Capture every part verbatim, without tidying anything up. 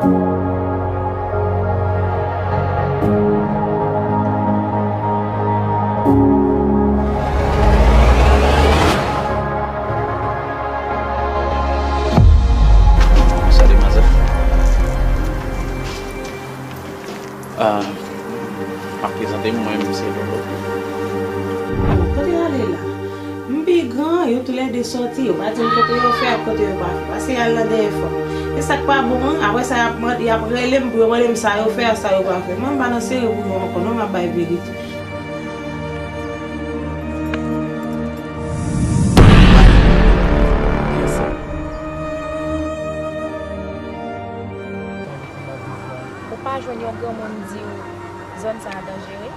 Sa demwazèl. Ah, m ap prezante m, mwen menm se Lolo. Kote y ale la? M pi gran, yo toulède sòti, yo pa di m kote yo fè ak kote yo pa fè. Pase y al nan dèyè fanm. E sa k pa bon an, apre sa y ap mande, y ap rele m pou yo mande m sa yo fè ak sa yo pa fè. Mwen m pa nan seri pou yo ankò non, m ap bay verite. Ou pa jwenn yon granmoun di w zòn sa a danjere?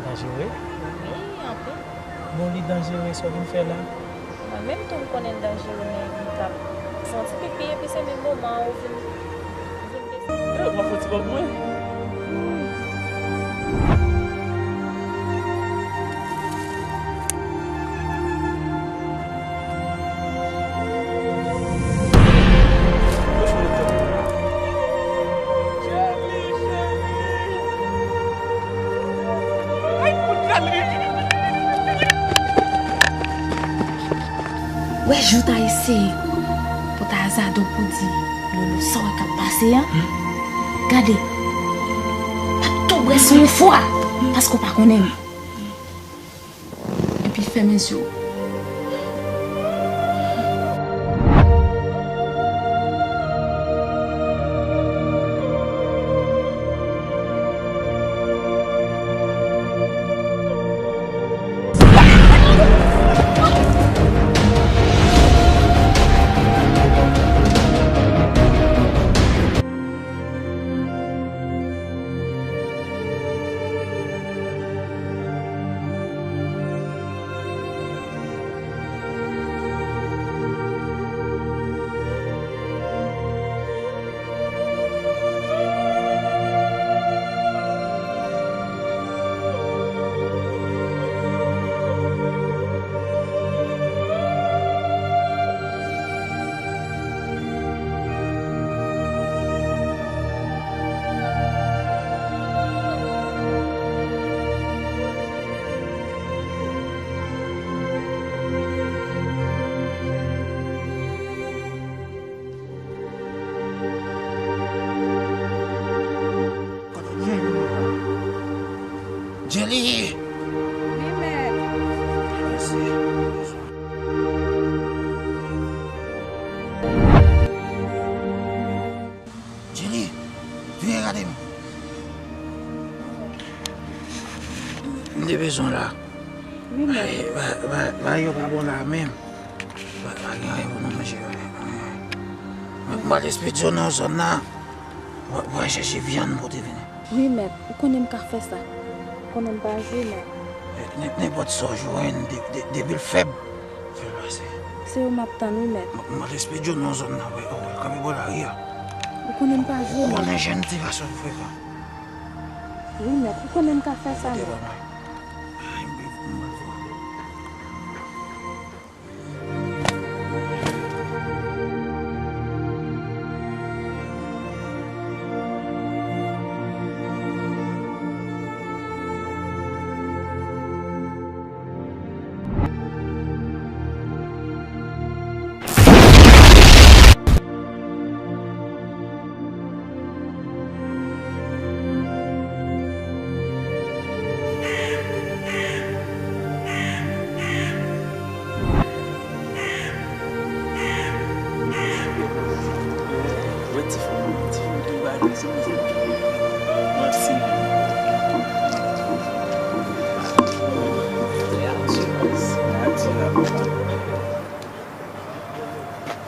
Danjere? Wi, anpil. Bon, li danjere, sa w vin fè la? Mwen menm tou m konnen l danjere, men m t ap fè yon ti pipi, epi se menm moman an ou vin, ou vin desann. Eh, w ap fè yon ti bò pou mwen? Wè jan w ta eseye pou w ta azade w pou w di Lolo sa w wè k ap pase an? Gade, m ap tou bwè san w fwa, paske w pa konnen m. Epi fèmen zye w. Jelly! Wi, mèt. Mèsi. Jelly, vini gade m. M te bezwen w la. Wi, mèt. Ay, ba, ba, ba, yo pa bon la menm. Pa, pa gen anyen pou nou manje. Mwen, mwen al espedye w nan zòn nan. Mwen, mwen chèche vyann pou w te vini. Wi, mèt. Ou konnen m ka fè sa. Ou konnen m pa jwe, mèt. Nen-, nenpòt sa w jwenn, de-, de-, depi l fèb, fè l pase. Se yo m ap tann, wi, mèt. Mwen, mwen al espedye w nan zòn nan, wè, wè, kanpe bò lari a. Ou konnen m pa jwe, mèt. Ou konnen jèn ti gason frekan. Wi, mèt. Ou konnen m ka fè sa, mèt. Ay, m pi fò, m pi fò.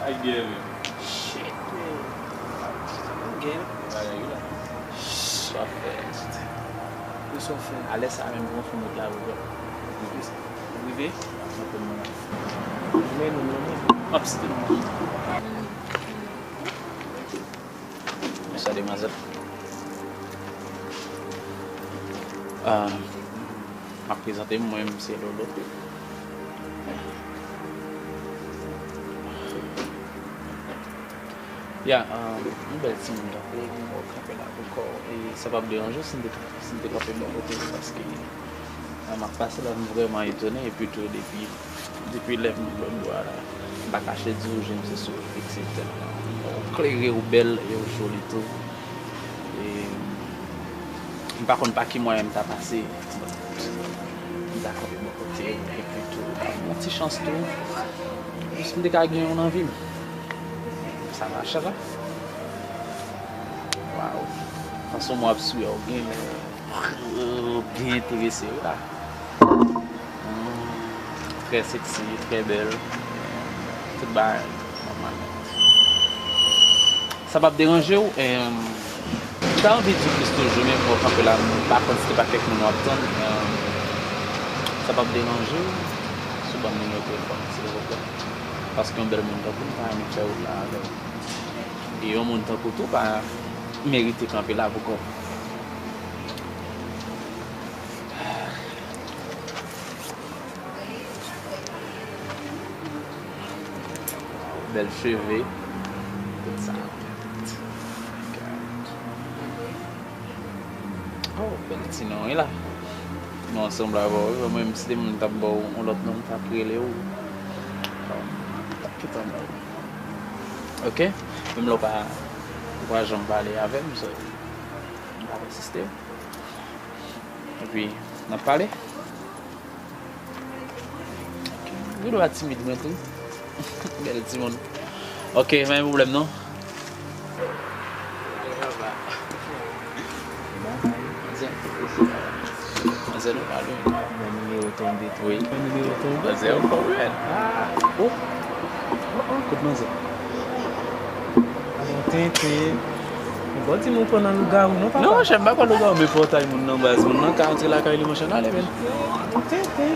Ay, gèl. Shit, man. Gèl. Bagay la. Sa fè. Pou sa fè. Alè sa menm, mwen fè mot la, bro. Rive. Mwen fè mot la. Men nou, men nou. Obstinman. Sa demwazèl. Ah, m ap prezante m, mwen menm se Lolo. Ya, um, yon bèl timoun tankou w, m wè w kanpe la pou kò w. E sa p ap deranje w si m te, si m te kanpe bò kote w, paske, um, m ap pase la, m vrèman etone, epi tou, depi, depi lè m lòt bò a la, m pa kache di w, je m se sou w fiks, tèlman w klere, w bèl, e w joli tou. E m pa konn pa ki mwayen m ta pase, m ta kanpe bò kote w, epi tou, yon ti chans tou, jis m te ka gen w nan vi m. Sa mache la. Waw. Fason mwen ap swiv ou gen lè, ou gen enterese wi la. Hmm, trè seksi, trè bèl. Tout bagay nòmal nèt. Sa p ap deranje w, em, m ta anvi di w plis toujou, men mwen kanpe la, m pa konn si se pa kèk moun w ap tann, em, sa p ap deranje w si w ban m nimewo telefòn, silvouplè? Paske yon bèl moun tankou m ta renmen fè wout la avè w. E yon moun tankou tou pa merite kanpe la pou kò w. Bèl cheve. Tout sa. Oh, bèl ti non wi la. Non, ansanm la, bon, wi, mwen menm si te moun t ap ba w yon lòt non, m t ap rele w. Bon, m t ap tout anba w. Ok? Menm lè w pa, ou pa janm pale avè m, so, m p ap ensiste. Epi, n ap pale. Ou dwe pa timid mwen tou. Bèl timoun. Ok, pa gen pwoblèm non. Manzè, manzè, nou pale. Bon, nimewo tonbe tou. Wi. Bon, nimewo tonbe. Manzè, yon pwoblèm. Ah, oh. Oh, oh, kote manzè? Bon, tenten. Bon, di m ou pran nan lougawou, non, papa? Non, monchè, m pa pran lougawou, men fò w tay moun nan baz. Moun nan ka antre lakay li, monchè, n ale, men. Tenten.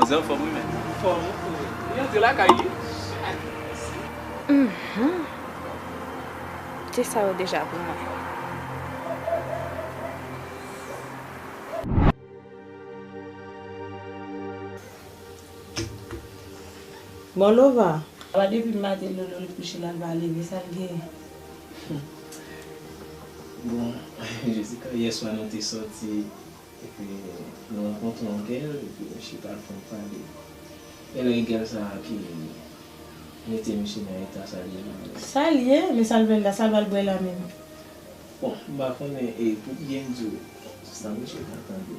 Manzè anfòm wi, men. Anfòm wi. Li antre lakay li. Mhm. Se sa yo deja pou mwen. Bon, Lova. Apa depi maten Lolo li kouche la, l pa leve, sa l genyen? Bon, Jessica, yè swa nou te sòti, epi nou rankontre yon gèl, epi misye pa t fè m pale. E lè gèl sa a ki mete misye nan eta sa l ye la. Sa l ye? Men sa l vle la, sa l pral bwè la menm? Bon, m pa konnen, e pou byen di w, sa misye ka tande.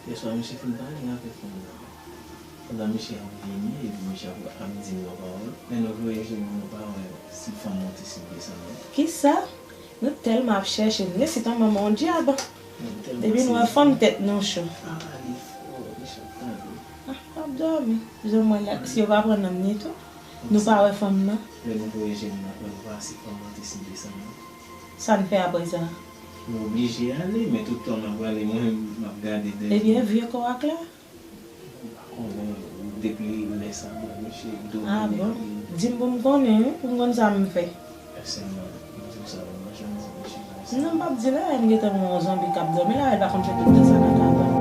Yè swa misye fin pale avèk fanm nan. Pandan misye ap vini, epi misye ap, ap di m yon pawòl. Lè nou voye je nou, nou pa wè si fanm monte, si desann non. Kisa? Nou tèlman ap chèche, nou resi tankou manman yon dyab. Depi nou wè fanm, tèt nou cho. Pa pale fò, misye ap tande. Ah, l ap dòmi. Jan mwen la, si yo pa pran nanm ni tou, nou pa wè fanm nan. Lè nou voye je nou, nou pa wè si fanm monte, si desann non. Sa n fè apre sa? Nou oblije ale, men tout tan n ap prale, mwen menm, m ap gade dèyè. Ebyen, vye kò ak la? M pa konnen, depi lè sa, bon, misye domi. Ah bon? Di m pou m konnen, wi, pou m konn sa m fè. Pèsonèlman, m di w sa, mwen janm di misye sa. Non, m p ap di l anyen, m gentan wè yon zonbi k ap dòmi la, li pa konn fè tout tan sa nan kabann.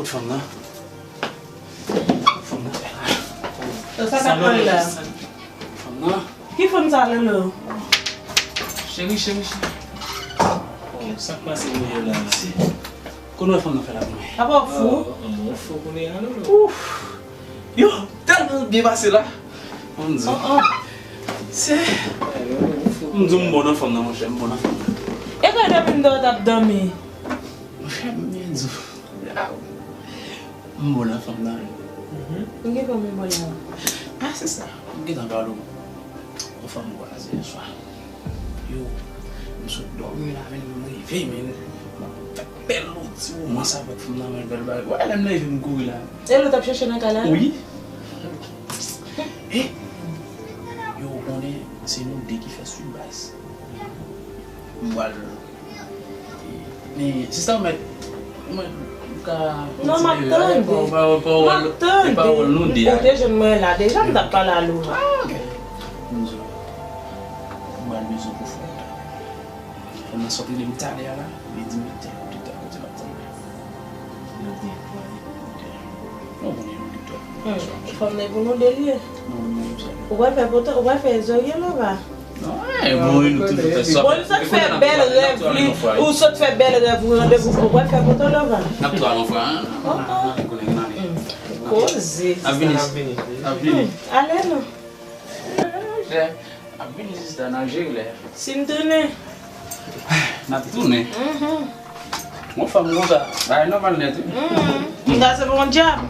Kot fanm nan? Fanm nan. Sa k ap pale la? Fanm nan. Ki fanm sa, Lolo? Cheri, cheri, cheri. Oh, sa k pase nou ye la? Kote w wè fanm nan fè la pou mwen? Apa w fou? Oh, oh, oh, fou kounye a, Lolo. Ouf! Yo, tèlman byen pase la. Bon Dye. Oh, oh. Se. M di w m bon nan fanm nan, monchè, m bon nan fanm nan. E kòm depi m dòmi w t ap dòmi. Monchè, m byen di w. Ah, m bon nan fanm nan, wi. Ou gen fanm ou bon la? Ah, se sa. M gentan pale w. Yon fanm m kwaze yè swa. Yo, m sot dòmi la, men m rive, men m ap fè bèl ti womans avèk fanm nan, men bèl bagay. Wè, lè m leve, m kouri la. E lè w t ap chèche nan kay la? Wi. E, yo, ou konnen, se nou de ki fè sweet baz. M pral Men, sista, ou mèt, ou mèt, ou ka kontinye. Non, m ap tande. Pawòl, pawòl, m ap tande. Pawòl nou de a. Ou te jwenn mwen la deja, m t ap pale a Lova. Ah, ok. M di w, m pral bezwen pou fò w talè. Fò m sot li m talè a la, li di m li te kote, kote l ap tande. Mwen konnen yon doktè. Hmm, fò m nan pou nou de li ye. Non, non, sa. Ou pral fè poto, ou pral fè zorye Lova. Non, eh, bon, nou toujou fè sa. Bon, li sot fè bèl rèv li. Ou sot fè bèl rèv ou randevou pou w fè poto Lova. N ap twal yon fwa, hein? Oh, oh. Konnen n ale. Koze. N ap vini. N ap vini. Ale non. N ap vini, sista, n ap jere lè. Si n tounen. N ap tounen. Mhm. Yon fanm konsa, bagay nòmal nèt, wi. Mhm. Sa se pa yon djab.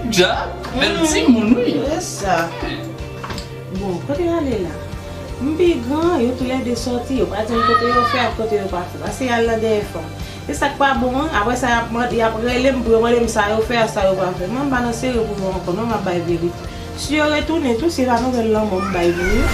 Djab? Bèl timoun, wi. Se sa. Bon, kote y ale la? M pi gran, yo toulède sòti, yo pa di m kote yo fè ak kote yo pa fè. Paske y al nan dèyè fanm. Se sa k pa bon an. Apre sa, y ap mande, y ap rele m pou yo mande m sa yo fè ak sa yo pa fè. Mwen, m pa nan seri pou yo ankò, non, m ap bay verite. Si yo retounen tou, se pa nouvèl lanmò m bay pou yo.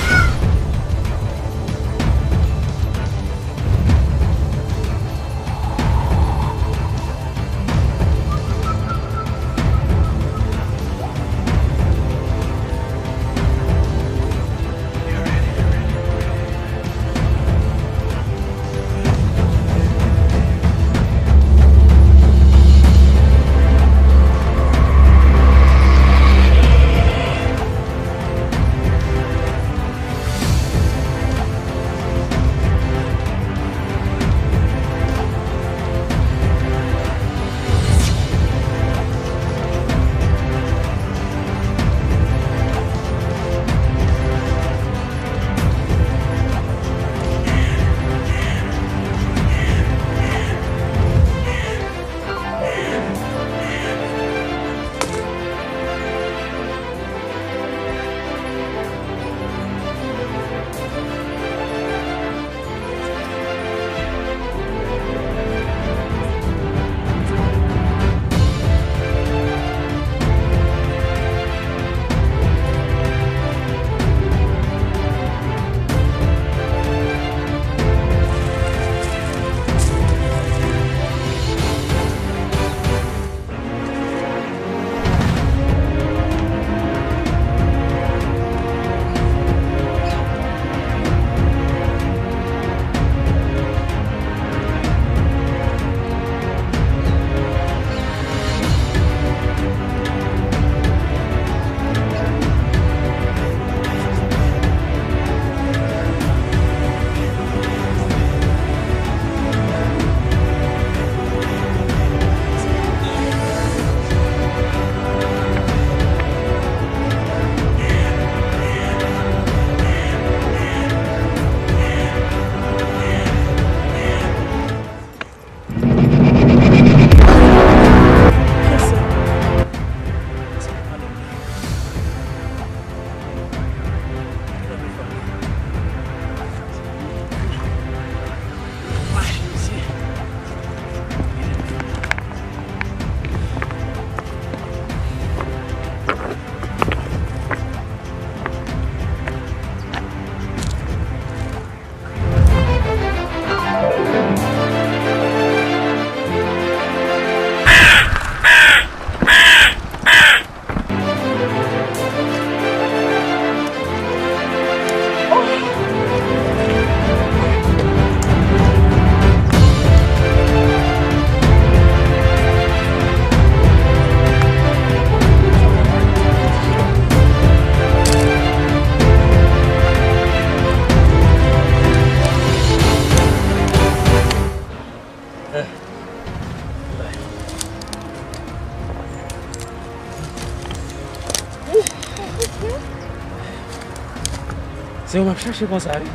Se ou m ap chache konsa, wi.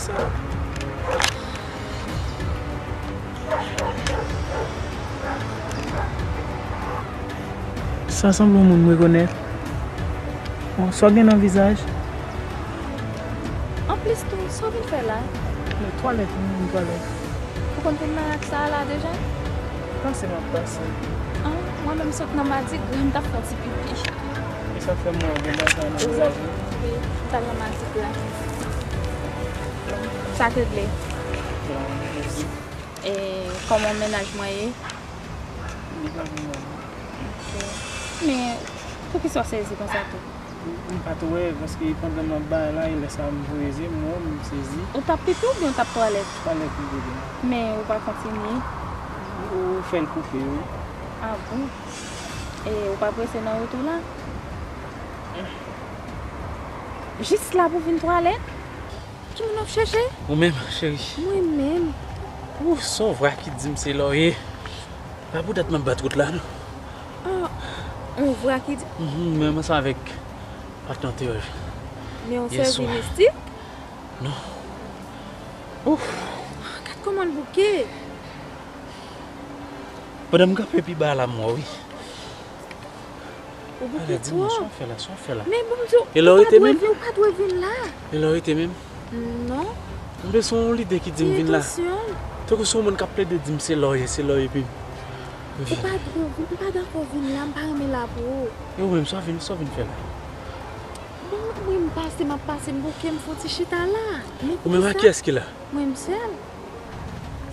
Sa sanble yon moun m rekonèt. Bon, sa w gen nan vizaj? Anplis tou, sa w vin fè la? Men twalèt, wi, m twalèt. Ou konn vin nan ak sa a la deja? Pase m ap pase. Ah, mwen menm sot nan Madigra, m t ap fè yon ti pipi. E sa k fè m wè w gen bagay nan vizaj ou? Wi, m t al nan Madigra. Sa k regle? Bon, mèsi. E kòman mennaj mwen ye? Li pa vin mal. Ok. Men, poukisa w sezi konsa tou? M pa t wè, paske pandan m ap bay la, e lè sa a m voye zye m, m wè m sezi. Ou t ap pipi oubyen ou t ap twalèt? Twalèt m te fè. Men ou pa kontinye? Ou fè l koupe, wi. Ah bon? E ou pa prese nan wout ou la? Jis la pou vin twalèt? Ki moun w ap chèche? Ou menm, cheri. Mwen menm? Ou se yon vra ki di m se lòye. Pa pou dat m ap bat wout la, non. Ah, yon vra ki di. Mhm, menm ansanm avèk patnè w te wè. Men yon sèvi mistik? Non. Ouf. Gad kòman l bouke. Pandan m kanpe pi ba la, m wè w, wi. Ou bouke twòp. Sa w fè la, sa w fè la. Men bon, m di w, ou pa dwe vin, ou pa dwe vin la. E lè w rete menm? Non. M te sou yon lide ki di m vin la. Tankou se yon moun k ap plede di m se lòye, se lòye, epi m vin. Ou pa dwe vin, m pa dakò vin la, m pa renmen la pou ou. E ou menm, sa w vin, sa w vin fè la? Bon, wi, m pase, m ap pase, m bouke, m fè yon ti chita la. Ou menm ak kiyès ki la? Mwen m sèl.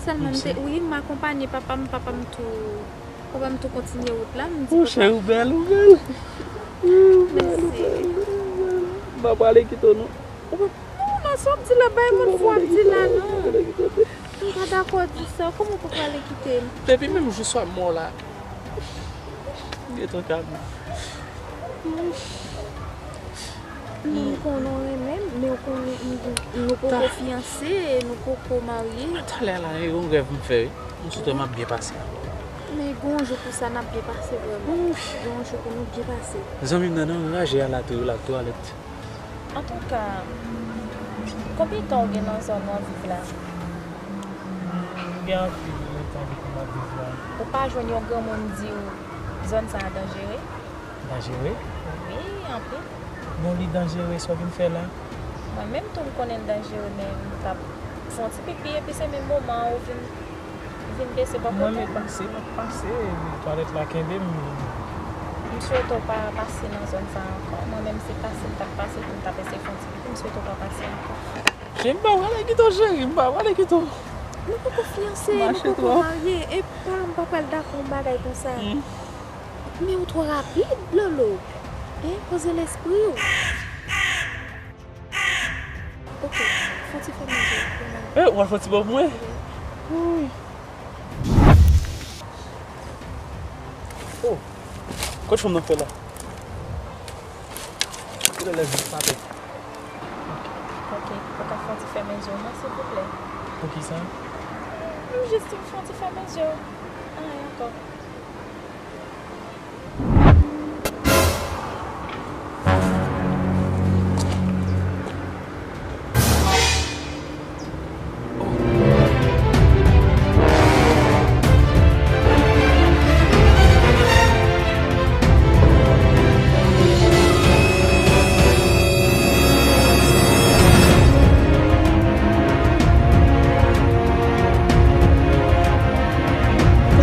Sèlman m te, wi, m akonpanye papa m, papa m tou, papa m tou kontinye wout la, m di papa. Monchè, ou bèl, ou bèl. Ou bèl, ou bèl, ou bèl. M pa prale kite w, non. Ou pa, non, non, sa w ap di la, bay moun fwa ap di la, non. M pa dakò di sa, kòman w pa prale kite m? Depi menm jou swa m wè w la, m gentan ka mouri. M konnen w renmen m, men w konnen m, nou poko fiyanse, nou poko marye. Talè la, e yon rèv m fè, wi. M sou tè m ap byen pase. Men gon jou pou sa n ap byen pase vrèman. Gon jou pou nou byen pase. Zanmi m nan, nan raje a la tou, yo la twalèt. Antouka, konbyen tan w gen nan zòn w ap viv la? M gen anpil tan depi m ap viv la. Ou pa jwenn yon granmoun di w zòn sa a danjere? Danjere? Wi, anpil. Bon, li danjere, sa w vin fè la? Mwen menm tou, m konnen l danjere, men m t ap fè yon ti pipi, epi se menm moman an ou vin, vin bese bò kote m. Mwen menm pase, m ap pase, twalèt la kenbe m. M swete w pa pase nan zòn sa a ankò. Mwen menm, se pase m t ap pase, pou m t ap eseye fè yon ti pipi, m swete w pa pase ankò. Cheri, m pa prale kite w, cheri, m pa prale kite w. Nou poko fiyanse, nou poko marye, e pa, m pa pral dakò yon bagay konsa. Men ou twò rapid, Lolo. Hein, poze lespri w. Ok, fè yon ti fèmen je w pou mwen. Eh, w ap fè yon ti bò pou mwen? Wi. Oh, kot fanm nan fè la? Kilè lè vin frape? Ok, ou ka fè yon ti fèmen je w non, silvouplè? Poukisa? M jis di m fè yon ti fèmen je w. Anyen ankò.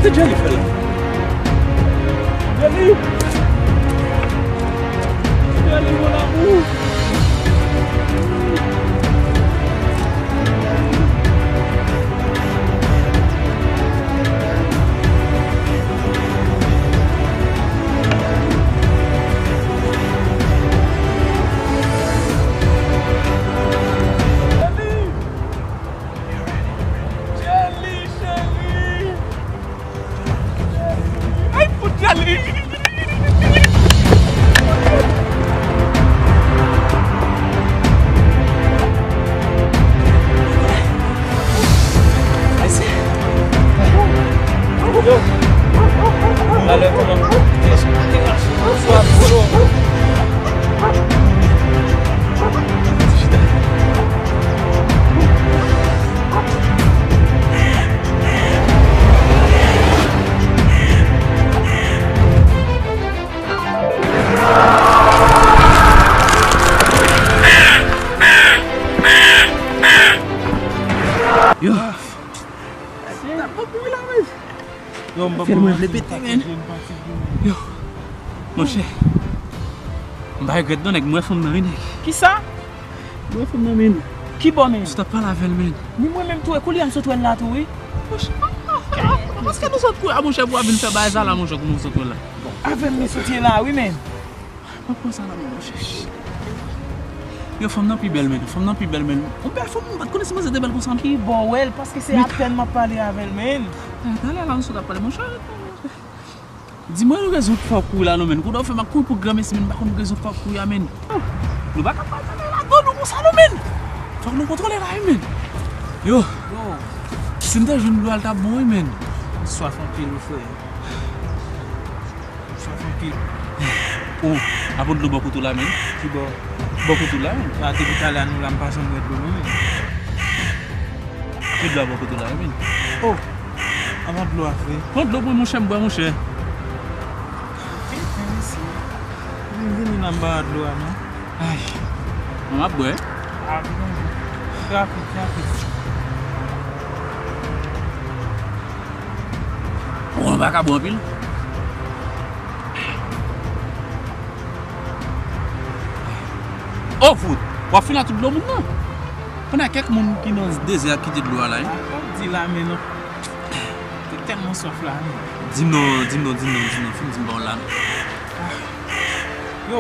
Kote Jelly fè la? Jelly! Jelly, mon amour! Jelly, cheri! Yo, m pa fè mwen repete, men. Yo, monchè. M pa regrèt non, nèg, m wè fanm nan, wi, nèg. Kisa? M wè fanm nan, men. Ki bò, men? Sot ap pale avè l, men. Ni mwen menm tou, e koulye a m sot wè l la tou, wi. Monchè, paske nou sot kouri a, monchè, pou ap vin fè bagay sa la, monchè, kounye a w sot wè l la. Avè m li sot ye la, wi, men. Pa pran sa nan men, monchè. Yo, fanm nan pi bèl, men. Fanm nan pi bèl, men. Yon bèl fanm, m pa t konnen si manzè te bèl konsa, non. Ki bò w wè l, paske se apèn m ap pale avè l, men. Talè la, nou sot ap pale, monchè. Di mwen rezon k fè w kouri la, non, men. Kounye a w fè m ap kouri pou granmesi, men. M pa konn rezon k fè w kouri a, men. Nou pa ka pale nan lago nou konsa, non, men. Fòk nou kontwole la, wi, men. Yo. Yo. Si m te jwenn dlo a, l t ap bon, wi, men. M swaf anpil, wi, frè. Sa fè anpil. Oh, apot dlo bò kote w la, men. Ki bò? Bò kote w la, men. A, depi talè a nou la, m pa janm wè dlo, non, men. Ki dlo a bò kote w la, men. Oh, anba dlo a vre. Pran dlo pou mwen, monchè, m bwè, monchè. Vin, vin isi. Vin, vin, vin anba dlo a, non. Ay. Mwen ap bwè. Ah, vin, vin. Rapid, rapid. Bon, nou pa ka bwè anpil. Oh, fout. W ap fini ak tout dlo moun nan. Kounye a kèk moun ki nan dezè ap kite dlo a la, wi. Ah, pa di la, men non. Te tèlman swaf la, men. Di m non, di m non, di m non, di m non. Fin di m ba w la, non. Yo.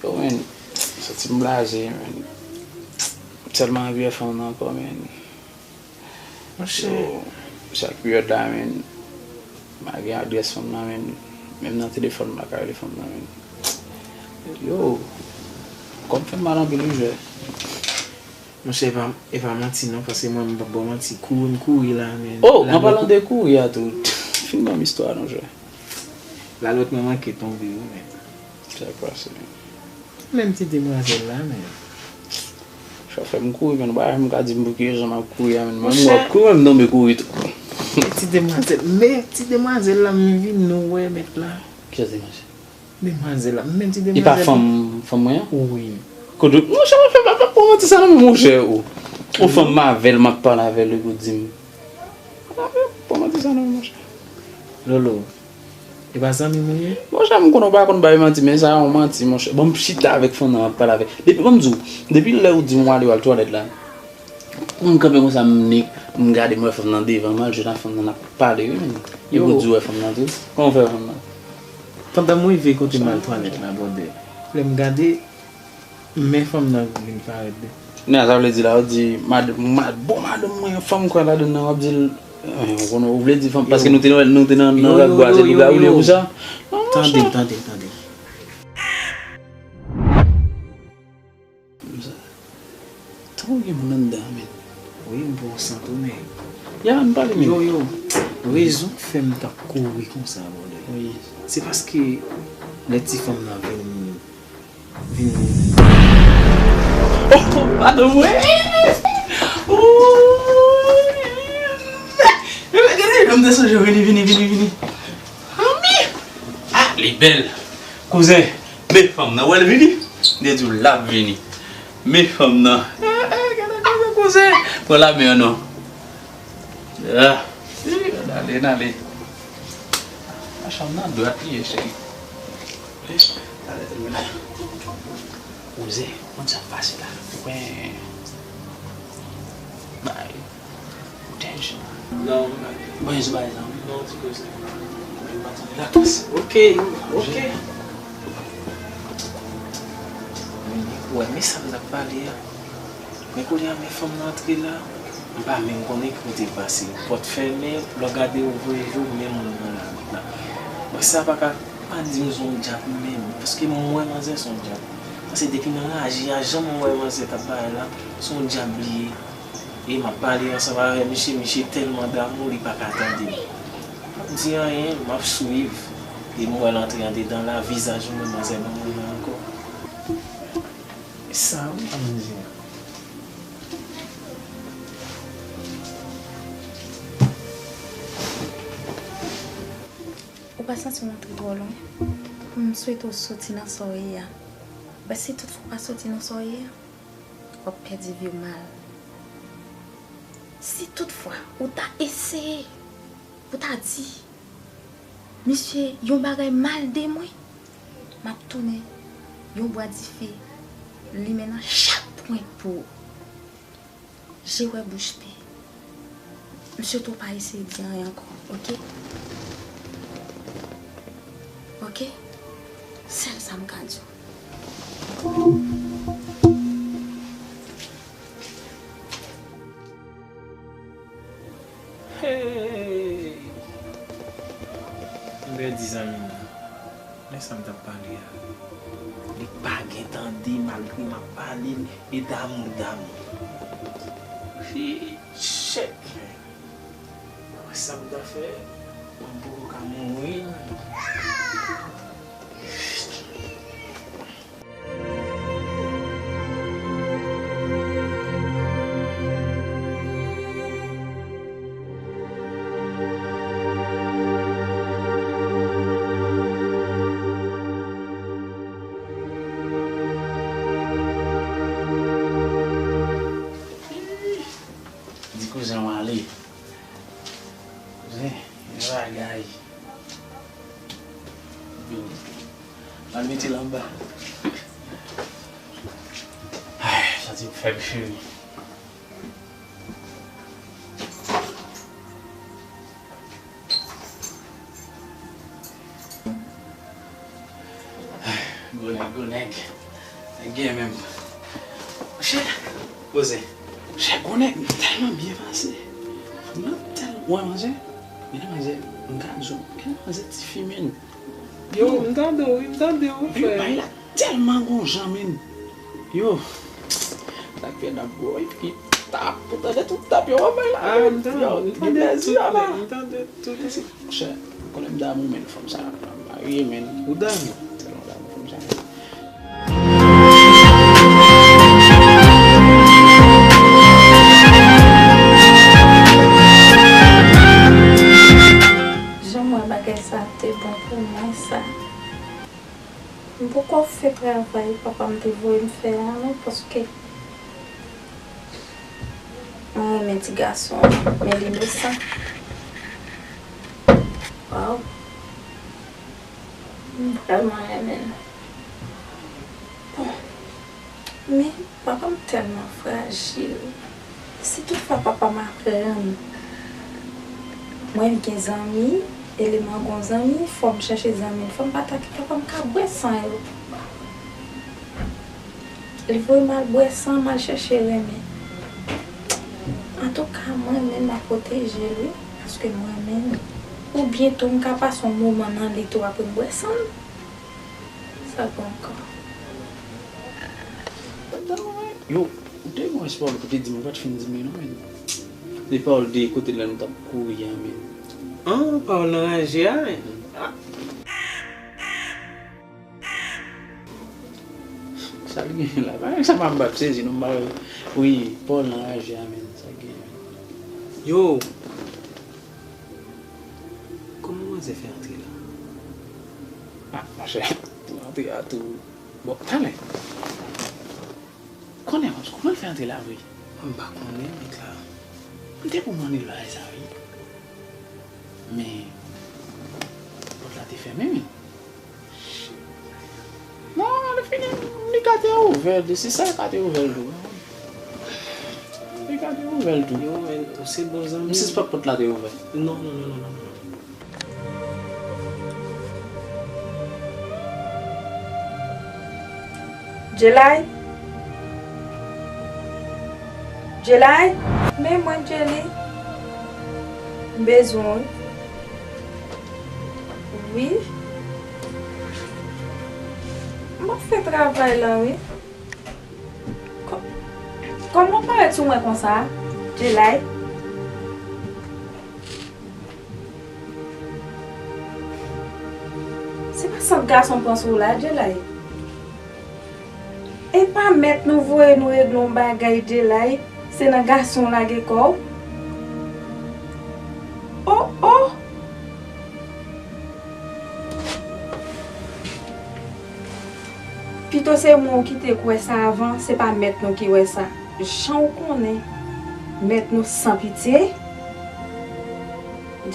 Yo, men, santi m blaze, men. M tèlman anvi wè fanm nan ankò, men. Monchè. Yo, sa ki red la, men. M pa gen adrès fanm nan, men. Menm nan telefòn, m pa ka rele fanm nan, men. Yo, kò m fè m mal anpil, wi, frè. Monchè, e pa, e pa manti non, paske mwen, m p ap ba w manti. Kouri m kouri la, men. Oh, an palan de kouri a tou, fin ban m istwa a non, frè. Lalòt mwen manke tonbe, wi, men. Sa k pase? Menm ti demwazèl la, men. Sa fè m kouri, men ou pa janm ka di m pou ki rezon m ap kouri a, men mwen, m wè w ap kouri, m tonbe kouri tou. Men ti demwazèl, men ti demwazèl la, m vin nou wè, mèt la. Kiyès demwazèl? Demwazèl la, men ti demwazèl. E pa fanm, fanm mwen an? Wi. Kote, monchè, mwen fè pa, pa, pa manti sa non, men monchè, ou. Ou fanm m avè l, m ap pale avè l, epi w di m. Pa manti sa non, monchè. Lolo, e pa zanmi m ou ye? Monchè, m konnen w pa konn bay manti, men sa yon manti, monchè. Bon, m chita avèk fanm nan, m ap pale avè l. Depi, ban m di w, depi lè ou di m w ale, w al twalèt la, m kanpe konsa, m nik, m gade, m wè fanm nan devan, m al jwenn ak fanm nan, n ap pale, wi, men. Epi w di w wè fanm nan tou. Kòman w fè wè fanm nan? Pandan m rive kote m al twalèt la, brother, lè m gade, men fanm nan vin parèt de. Kounye a, sa vle di la, w di, mad-, mad-, bon, madanm mwen, fanm kwè ladann nan, w ap di l, eh, ou konnen, ou vle di fanm, paske nou te, nou te nan, nan lòt bwa, se li la ou li pou sa. Non, monchè. Tande, tande, tande. Tankou gen moun anndan, men. Wi, m pran yon sant tou, men. Ya, ann pale, men. Yo, yo, rezon k fè m t ap kouri konsa, brother. Wi. Se paske lè ti fanm nan vin, vin. Oh, padon mwen. Oh. Gade, gade, m te sonje, vini, vini, vini, vini. Anmi. Ah, li bèl. Kouzen, men fanm nan, w wè l vini? M te di w l ap vini. Men fanm nan. Eh, eh, gade, gade, kouzen. Pran lamen an non. Ah, si, n ale, n ale. Machann nan dwat li ye, cheri. Kouzen, konn sa k pase la. Ou konn bay. Ou tèj. Non, m pa gen. Bon, se bagay sa. Non, ti koze. Relax. Ok, ok. Men, wè, men sa m t ap pale a. Men kounye a, men fanm nan antre la. M pa menm konnen ki kote l pase. Pòt fèmen, lè w gade, ou voye je w, men moun nan nan lawout la. Mwen, sa pa ka pa di m se yon dyab menm. Paske mwen wè manzè se yon dyab. Paske depi nan raje a, jan mwen wè manzè t ap bagay la, se yon dyab li ye. E m ap pale ansanm avè misye, misye tèlman damou, li pa ka tande m. M ap di anyen, m ap swiv. E m wè l antre andedan la, vizaj yon manmzèl ban mwen ankò. E sa wi, manmzèl. Ou pa santi w antre twò lwen? M swete w soti nan sa w ye a. Men si toutfwa w pa soti nan sa w ye a, w ap pèdi vi w mal. Si toutfwa ou ta eseye pou ta di misye yon bagay mal de mwen, m ap tounen yon bwa dife limen nan chak pwen pou ou. Je wè bouch pe. M swete w pa eseye di anyen ankò, oke? Oke? Sèl sa m ka di w. Hey! M pèdi zanmi m nan. Men sa m t ap pale a. Li pa gen tande malgre m ap pale l, e damou l damou. Shit, men. Sa m ta fè, m poko ka mouri. Di kouzen w ale. Kouzen, gen bagay. Vini. Al mete l anba. Ay, sa te fè m cheri. Gwo nèg, gwo nèg. Nèg gen menm. Monchè, poze. Monchè, gwo nèg, m tèlman byen pase. Mwen tèl, wè, manzè. Men manzè, m ka di w, gen manzè tifi, men. Yo, m tande w, wi, m tande w, frè. Yo, bay la tèlman gon jan, men. Yo, sa k fè n ap gwo, epi ki tap, pou tande tout tap yo, wè, bay la. Ah, m tande, yo, m tande tout, m tande tout. Monchè, konnen m damou, men, fanm sa, marye, men. Ou damou? Tèlman damou, fanm sa. Jan m wè bagay sa te bon pou mwen sa. M poko fè travay papa m te voye m fè a non, paske mwen renmen ti gason an, men l inosan. Waw. M vrèman renmen l. Bon, men papa m tèlman frajil. Si toutfwa papa m aprann mwen gen zanmi, e li mwen gon zanmi, fò m chèche zanmi l, fò m pa ta kite papa m ka bwè san yo. Li voye m al bwè san, m al chèche renmen. Antouka, mwen menm, m ap pwoteje l, wi, paske m renmen l. Oubyen tou, m ka pase yon moman nan li tou apre m bwè san l. Sa pa ankò. Yo, ou te gen yon pawòl pou te di m, ou pa t fin di m li non, men. Se pawòl de kote la nou t ap kouri a, men. An, pawòl nan raje a, men. Ah. Sa l gen la? Pa sa pa m p ap sezi non, m pa wè. Wi, pawòl nan raje a, men, sa l gen. Yo! Kòman manzè fè antre la? Ah, monchè, pou antre a tou. Bon, talè. Konnen, kòman l fè antre la vre? M pa konnen, met la. M te pou mande l bagay sa, wi. Men, pòt la te fèmen, wi. Non, li fini, li ka te ouvè l, si sa ka te ouvè l tou. Li ka te ouvè l tou. Yo, men, ou se bon zanmi. M sispann pòt la te ouvè. Non, non, non, non, non, non. Jelay? Jelay? Men mwen, Jelly. M bezwen w. Wi. M ap fè travay la, wi. Kò-, kòman w parèt sou mwen konsa? Jelay. Se pa sant gason pran sou ou la, Jelay. E pa mèt nou voye nou regle yon bagay, Jelay. Se nan gason w lage kò w. Oh, oh! Pito se mwen w kite k wè sa avan, se pa mèt nou ki wè sa. Jan w konnen, mèt nou san pitye.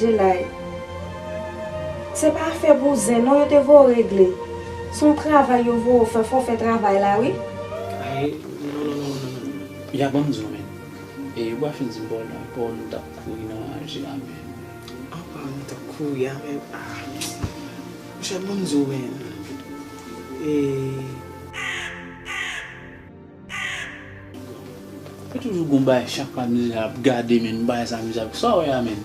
Jelay, se pa afè bouzen non yo te voye w regle. Se yon travay yo voye w fè, fò w fè travay la wi. Ay, non, non, non, non, non. Ya, ban m di w, men. E, ou pa fin di m pawòl la, pawòl nou t ap kouri nan ranje a, men. An, pawòl nou t ap kouri a, men. Ah. Monchè, ban m di w, men. E, Se toujou gon bagay, chak fwa mizè ap gade, men, bagay sa mizè ap, sa w wè a, men.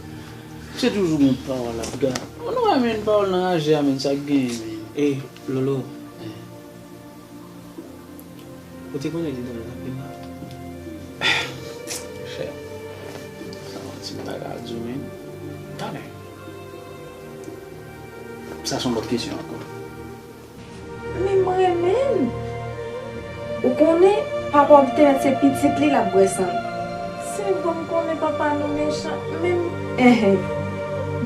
Se toujou gon pawòl ap gade. Ou nou wè, men, pawòl nan raje a, men, sa k genyen, men. E, Lolo. Eh. Ou te konnen li renmen w anpil la? Chè. Sa manti m pa ka di w, men. Talè. Sa se yon lòt kesyon ankò. Men m renmen l. Ou konnen, papa w te mèt se pitit li l ap bwè san l. Se vre m konnen papa nou mechan, men m, enhen.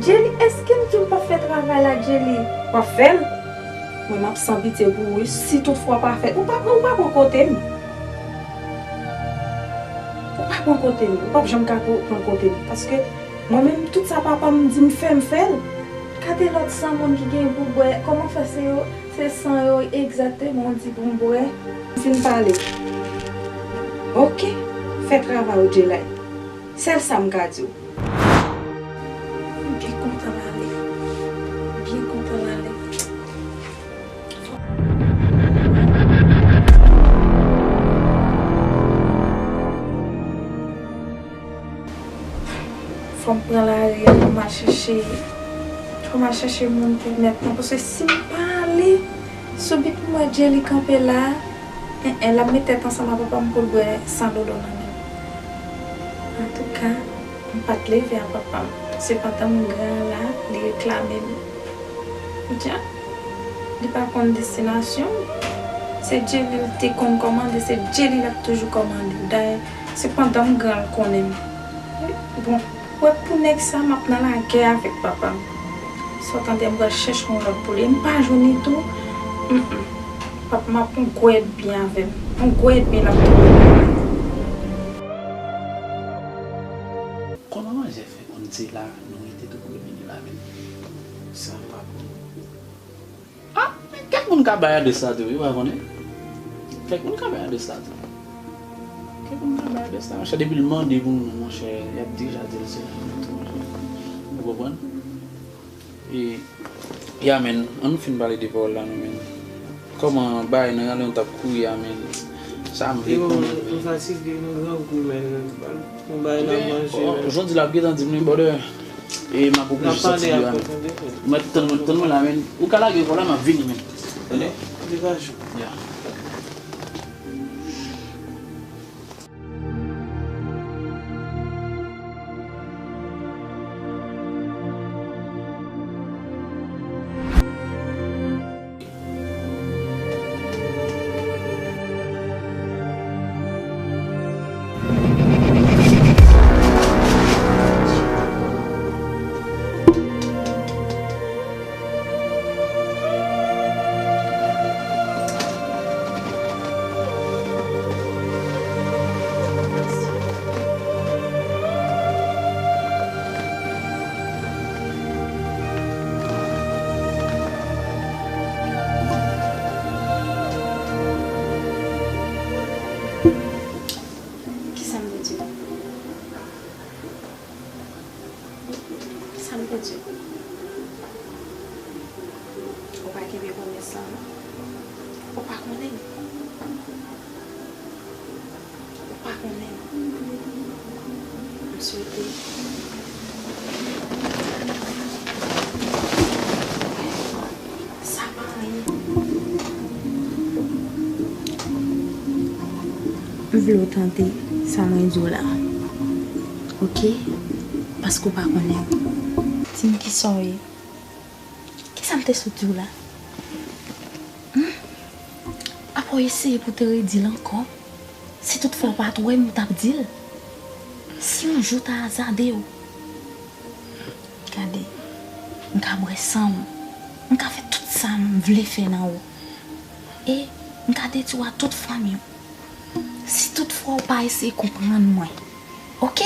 Jelly, èske m di w l p ap fè travay la, Jelly? W ap fè l? Mwen, m ap san pitye pou ou wi, si toutfwa w pa fè l. Ou pa pran, ou pa pran kote m. Ou pa pran kote m. Ou p ap janm ka pran kote m. Paske mwen menm, tout sa papa m di m fè, m fè l. Gade lòt san moun ki gen pou bwè. Kòman fè se yo, se san yo egzakteman w di pou m bwè? M fin pale. Oke, fè travay ou, Jelay. Sèl sa m ka di w. M byen kontan l ale. M byen kontan l ale. Fò m pran lari a, fò m al chèche, fò m al chèche moun pou mèt mwen, paske si m pa ale, sou bit pou m wè Jelly kanpe la, en, en, l ap met tèt ansanm ak papa m pou l bwè san Lolo nan men m. Antouka, m pa t leve a papa m. Se pandan m gran la, li reklame m. Dja, li pa konn destinasyon m. Se Jelly l te konn kòmande, se Jelly l ap toujou kòmande. Dayè, se pandan m gran l konnen m. Bon, wè pou nèg sa, m ap nan lagè avèk papa m. Sa w tande, m pral chèche yon lòt pou li. M pa jwenn li tou. Mm, mm. Papa m ap yon gwo ènmi avè m. Yon gwo ènmi l ap tounen. Kòman manzè fè konn se la nou rete tou premye de la vil? Sa m pa konn. Ah, men kèk moun ka bay adrès la tou, wi, ou pa konnen? Kèk moun ka bay adrès la tou. Kèk moun ka bay adrès la, monchè, depi l mande pou nou, monchè, y ap deja di l se la nou tou, monchè. Ou konprann? E, ya, men, ann nou fin pale de pawòl la, non, men. Kòman bagay nan rale yon t ap kouri a, men? Sa m vle konnen, men. M fatige, m grangou, men. Yon bagay n ap manje, men. Jodi la ap gentan di m wi, brother. E m ap oblije soti deyò a, men. Mwen tann mwen, tann mwen la, men. Ou ka lage kò la, m ap vini, men. Tande? Degaje w. Ya. Kisa m te di w? Sa m te di w? Ou pa kenbe pwomès lan, non. Ou pa konnen. Ou pa konnen. M swete. Sa pa anyen. M vle w tande sa mwen di w la. Ok? Paske w pa konnen m. Di m kisa w ye. Kisa m te sot di w la? Hmm? Apa w eseye pou te redi l ankò? Si toutfwa w pa t wè m, ou t ap di l. Si yon jou ta azade w, gade, m ka bwè san w. M ka fè tout sa m vle fè nan ou. E m ka detwi w a tout fanmi w. Si toutfwa w pa eseye konprann mwen, ok?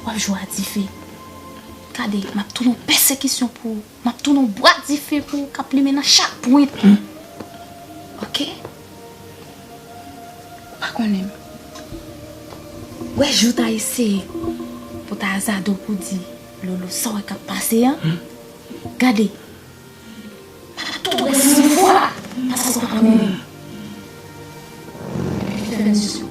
W ap jwe a dife. Gade, m ap tounen yon pèsekisyon pou ou. M ap tounen yon bwa dife pou ou k ap limen nan chak pwent. Ok? Ou pa konnen m. Wè jou ta eseye pou ta azade w pou di, Lolo, sa w wè k ap pase an? Gade. Pa tou wè si fwa, paske w pa konnen. Fè m sou.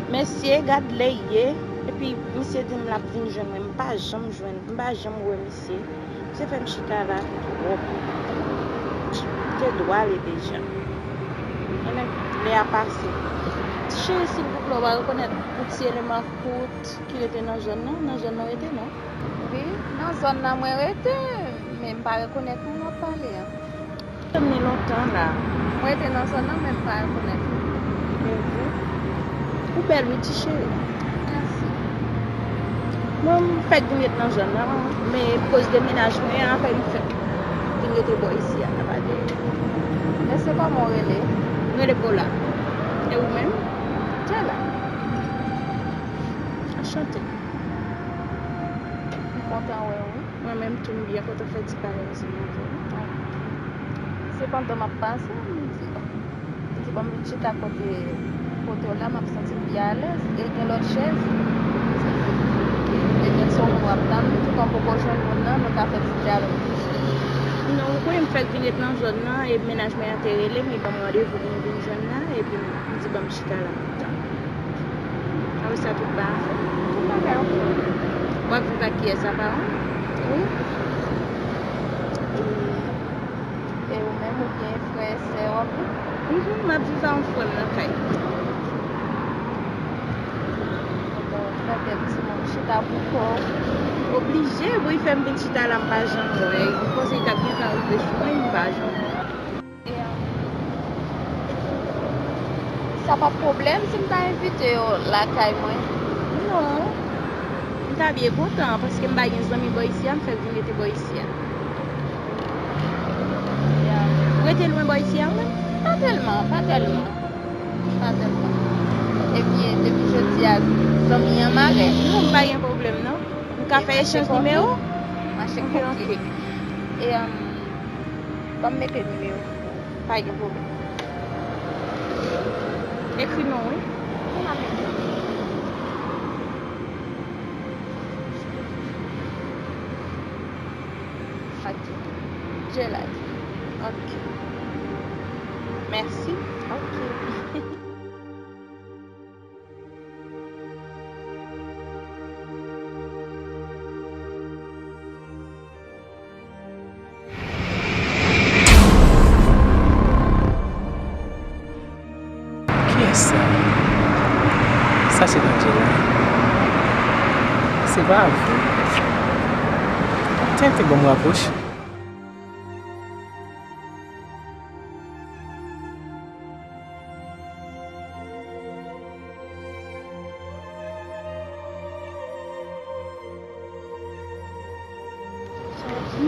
Mesye, gad lè l ye, epi misye di m l ap vin jwenn mwen, m pa janm jwenn, m pa janm wè misye. Misye fè m chita la twòp. M te dwe ale deja. Konnen lè a pase. Ti cheri, silvouplè, w pa rekonèt yon ti eleman kout ki rete nan zòn nan? Nan zòn nan w rete, non? Wi, nan zòn nan mwen rete, men m pa rekonèt moun w ap pale a. Tann li lontan la. Mwen rete nan zòn nan, men m pa rekonèt li. Ou bèl wi, ti cheri. Mèsi. Mwen, m fèk vin ret nan zòn nan, men koz demenajman an fè m fèk vin rete bò isi a, nan Padè. Mesye, kòman w rele? M rele Paula. E ou menm? Jela. Anchante. M kontan wè w wi. Mwen menm tou m byen kontan fè ti pale ansanm avè w. Sepandan m ap pase, m di, m di, bon, m vin chita kote, kote w la, m ap santi m pi alèz. E gen lòt chèz? E gen se yon moun w ap tann, toutan w poko jwenn moun nan, nou ka fè ti dyalòg. Non, ou konnen m fèk vin ret nan zòn nan, e menaj mwen an te rele m, li ban m randevou pou m vin jwenn la, epi m di, ban m chita la. Apre sa, tout bagay anfòm. Tout bagay anfòm. W ap viv ak kiyès, apa w? Wi. E, e ou menm, ou gen frè, sè w ap viv? Mhm, m ap viv a yon frè m nan kay. Donk, fè bèl timoun chita pou kò w. Oblije, bon, li fè m vin chita la, m pa janm wè. M panse li t ap gentan rive sou mwen, m pa janm wè. E, um, sa p ap pwoblèm si m ta envite yo lakay mwen? Non. M ta byen kontan, paske m pa gen zanmi bò isi a, m fèk vin rete bò isi a. Ya. Ou rete lwen bò isi a, ou menm? Pa tèlman, pa tèlman. Pa tèlman. Ebyen, depi jodi a, zanmi an mare? Non, m pa gen pwoblèm, non. M ka fè echanj nimewo? Mache konfye. Ok, ok. E, um, Ban m mete nimewo. Pa gen pwoblèm. Ekri non w wi. Ou pa mete. Fati. Jelad. Ok. Mèsi. Ok. Kiyès sa? Sa se Angela. Se pa vre. Tenten ban m rapwoche.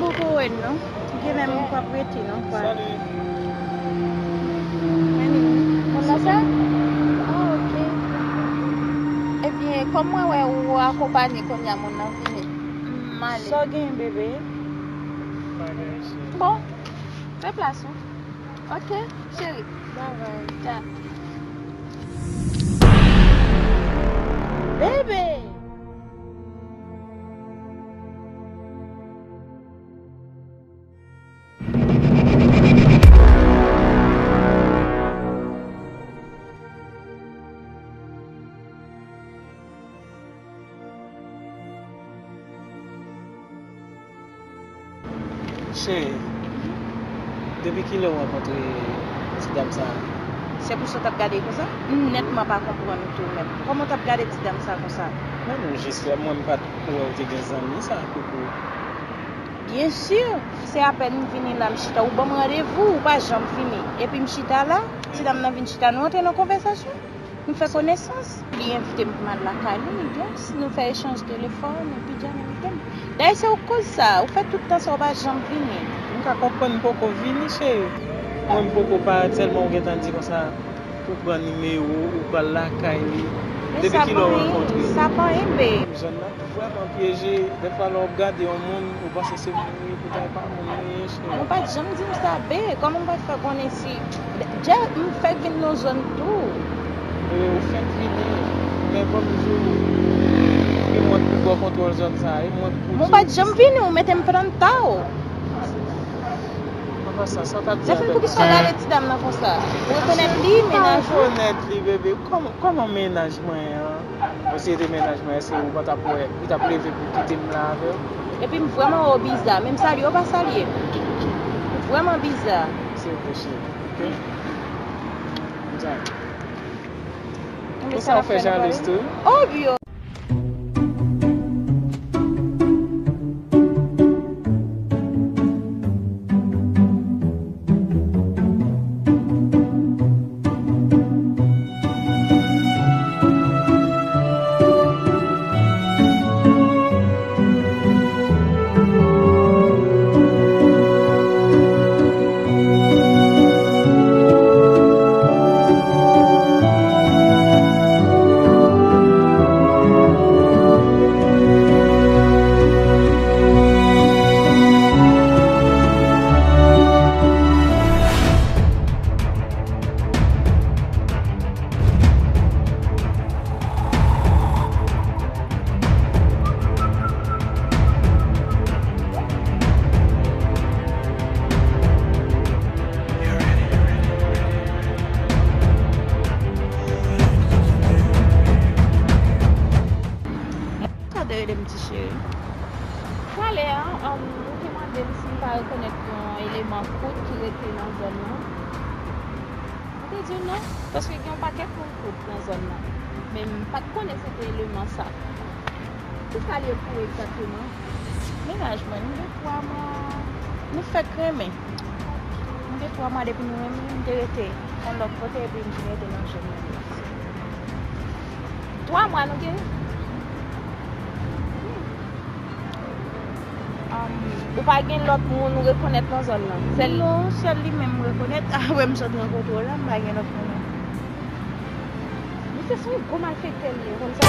Poko wè n non. Gen lè m p ap rete non, kwa. Salut. Moun nan sa? Ah, ok. Ebyen, kòm mwen wè ou akonpanye kounye a moun nan vini, m ale. Sa w gen, bebe? Pa gen, cheri. Bon, fè plas ou. Ok, cheri. Bye bye. Dja. Bebe! Cheri, depi kilè w rankontre ti dam sa a? Se pou sa w t ap gade l konsa? M nètman pa konprann ou tou menm. Kòman w t ap gade ti dam sa a konsa? Non, non, jis la, mwen m pa t wè w te gen zanmi sa, koukou. Byen si, se apèn m vini la, m chita, ou ban m randevou, ou pa janm vini. Epi m chita la, ti dam nan vin chita, nou antre nan konvèsasyon. Nou fè konesans. Li envite m pou m al lakay li, donk, nou fè echanj telefòn, epi John envite m. Dayè, se ou k koz sa, ou fè tout tan sa, ou pa janm vini. M ka konprann m poko vini, cheri. Mwen, m poko parèt, sèlman ou gentan di konsa, ou pran nimewo, ou pral lakay li. Depi kilè w rankontre? Sa pa anyen, babe. Jèn nan vrèman pyeje. Dèfwa, lè w ap gade yon moun, ou panse se moun li ye, poutan e pa moun li ye, cheri. Ou pa t janm di m sa, babe. Kòman m pral fè konnen si, dja, m fèk vin nan zòn tou. E, ou fèk vini, men ban m di w, e mwen k pi gwo kontwòl zòn sa a, e mwen k pou di w. Mwen pa t janm vini, ou mete m pran ta w. Apa sa, sa w t ap di avèk mwen? Zafè poukisa w gade ti dam nan konsa? Ou rekonèt li, mennaj ou? Rekonèt li, bebe. Kòman, kòman mennaj mwen an? Bon, si se te mennaj mwen, èske ou pa t ap wè, li t ap leve pou kite m la avè w? Epi m vrèman wè w biza, menm salye w pa salye m. Ou vrèman biza. Se vre, cheri. Ok? Konsa w fè jalouzi tou? Oh, byo! Sa te rele m ti cheri. Talè a, um, ou te mande m si m pa rekonèt yon eleman kout ki rete nan zòn nan. Mwen te di w non, paske gen yon pakèt moun kout nan zòn nan. Men m pa t konnen se te eleman sa. Kisa l ye pou ou egzakteman? Mennaj mwen, nou de twa mwa, nou fèk renmen. Nou de twa mwa depi nou renmen, m te rete yon lòt kote epi m vin rete nan zòn nan. Twa mwa nou gen? Um, ou pa gen lòt moun ou rekonèt nan zòn nan? Sèl... Non, sèl li menm m rekonèt. Apre m sot rankontre w la, m pa gen lòt moun non. Misye se yon gwo malfektè li ye, ou konn sa?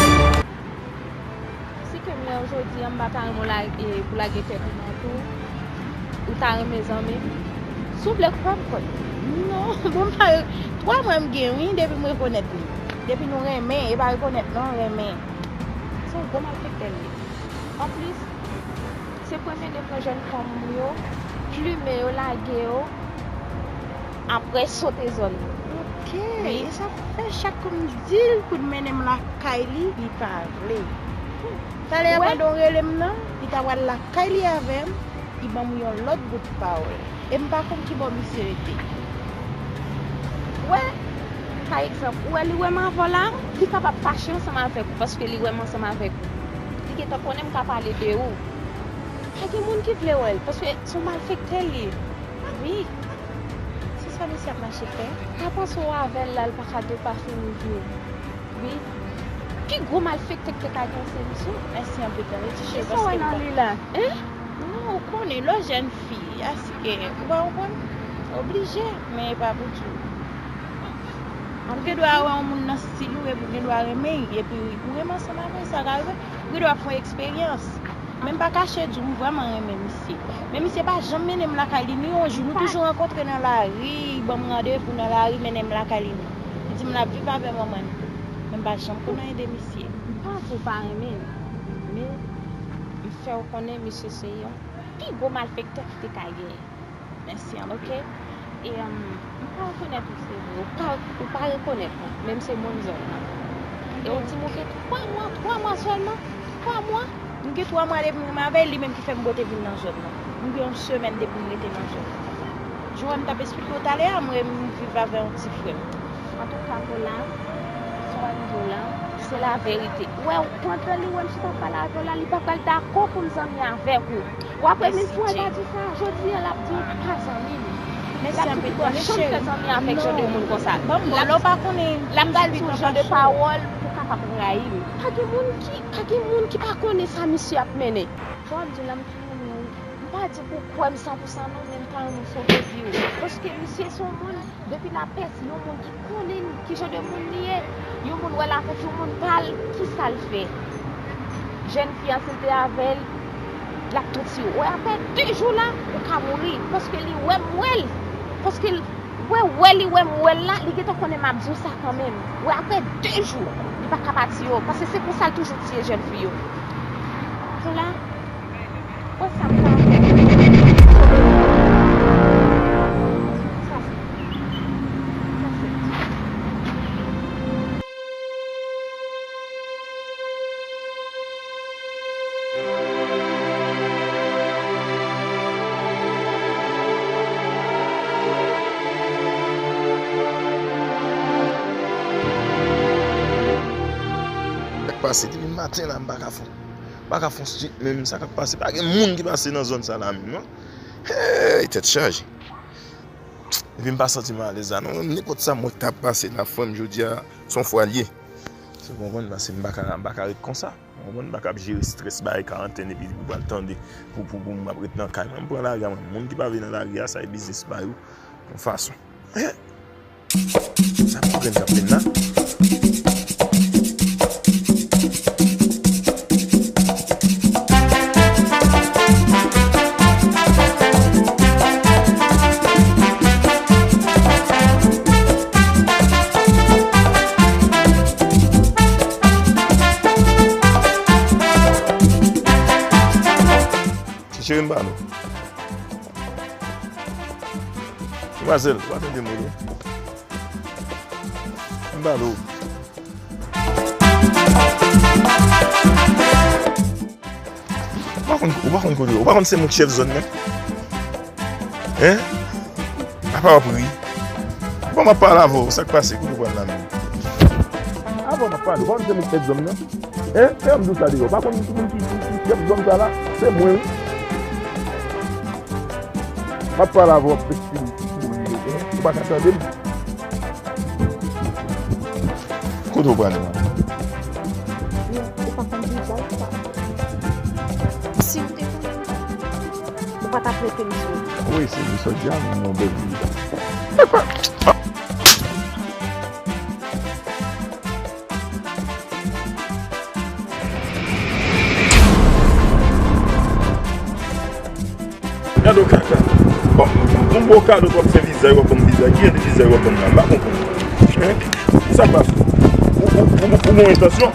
Si ke m wè w jodi a, m pa ta renmen w lage, pou lage tèt ou nan tou, ou ta renmen zanmi m. Souple, koupe m kòd. Non, bon, m pa, twa mwa m gen, wi, depi m rekonèt li. Depi nou renmen, e pa rekonèt non, renmen. Se yon gwo malfektè l ye. Anplis, se premye de pran jèn fanm yo, plimen yo, lage yo, apre sote zòn nan. Ok, wi. E sa fè chak kou m di l pou l mennen m lakay li, li pa vle. Talè a pandan w rele m nan, li ta pral lakay li avè m, li ban m yon lòt bout pawòl. E m pa konn ki bò misye rete. Ou wè, pa egzanp, ou wè li wè m avè w la, li kapab fache ansanm avèk ou paske li wè m ansanm avèk ou. Li gentan konnen m ka pale de ou. Pa gen moun ki vle wè l, paske se yon malfektè li ye. Wi. Se sa misye ap mache fè. Pa panse w avè l la, l pa ka de pa fini vye. Wi. Pi gwo malfektè k te ka gen se misye. Mèsi anpil, tande ti cheri, paske m pa... Kisa w wè nan li la? Hein? Non, ou Konnen lè w jèn fi, aske, ou pa konprann? Oblije, men e pa pou di w. Ou gen dwa wè yon moun nan stil ou, epi ou gen dwa renmen l, epi ou renmen ansanm avè l, sa ka rive. Ou gen dwa fè yon eksperyans. Men m pa kache di w, m vrèman renmen misye. Men misye pa janm mennen m lakay li, ni yon jou. Nou toujou rankontre nan lari, ban m randevou nan lari, mennen m lakay li. Li di m l ap viv avè manman l. Men m pa janm konn anyen de misye. M pa di w pa renmen l, men m fè w konnen misye se yon pi gwo malfektè ki te ka genyen. Mèsi anpil. Oke? E, um, m pa rekonèt ou, se vre. Ou pa, ou pa rekonèt mwen, men m se moun zòn nan. E ou di m ou gen twa mwa, twa mwa sèlman? Twa mwa? M gen twa mwa depi m renmen avè l, li menm ki fè m pote vin nan zòn nan. M gen yon semèn depi m rete nan zòn nan. Jan m t ap esplike w talè a, mwen, m viv avè yon ti frè m. Antouka, Paula, sa w ap di w la, se laverite. Ou wè, ou pran tan li, wè, m sot ap pale avè w la, li pa pral dakò pou l zanmi avèk ou. W ap wè, mil fwa l pa di sa, jodi a, l ap di w pa zanmi m. L ap di w pa janm fè zanmi avèk jan de moun konsa. L ap, l ap pral di w jan de pawòl pou kapab rayi m. Pa gen moun ki, pa gen moun ki pa konnen sa misye ap mennen. Jan w ap di w la, m toujou renmen w. M pa di pou w kwè m san pou san non, men m ta renmen w sove vi w. Paske misye se yon moun, depi lapès, yon moun ki konnen ki jan de moun li ye, yon moun wè l avèk yon moun pa l, kisa l fè? Jèn fi a, si l te avè l, l ap touti w. Wè, apre de jou la, ou ka mouri, paske li wè m wè l. Paske l, wè, wè li wè m wè l la, li gentan konnen m ap di w sa kanmenm. Wè, apre de jou, li pa ka pati yo, paske se konsa l toujou tiye jèn fi yo. Tou la, Wè sa m ka fè. Sa se, sa se. Sa k pase depi maten la, m pa ka fon. Pa ka fon street menm, sa k ap pase. Pa gen moun ki pase nan zòn sa la menm, non. Hey, tèt chaje. Epi m pa santi m alèz la, non. Nenpòt sa m wè k ta pase la, frè m, jodi a, se yon fwa l ye. Se w konprann, paske m pa ka, m pa ka ret konsa. Ou konprann, m pa ka ap jere strès bagay karantèn epi pou pral tande, pou, pou, pou m ap ret nan kay mwen. M pran lari a mwen. Moun ki pa vle nan lari a, sa e biznis pa yo. Yon fason. Sa pou grenn k ap vin la. Ti cheri, m pa nou. Demwazèl, ou pa tande m wi. M pale w. Ou pa konn, ou pa konn kote, ou pa konn se mwen k chèf zòn nan? Hein? Apa w ap ri? Bon, m ap pale avè w, sa k pase? Kote w pral la menm? Apa w ap pale, ou pa konn se mwen k chèf zòn nan? Hein? Fè m di w sa deja. Ou pa konn ki moun ki, ki, ki chèf zòn sa la? Se mwen, wi. M ap pale avè w, m ap eksplike w, hein? Ou pa ka tande m? Kote w prale la? Ou pa konn vizaj sa. Si w te konnen, ou pa t ap rete m sou. Wi, se li sot di a, men yon bèl vizaj. Gade w kaka. Bon, m ba w kado, w ap fè vizaj, w ap ban m vizaj. Ki jan de vizaj w ap ban m la? M pa konprann. Hein? Sa k pase? Ou, ou, ou, ou gen yon entansyon?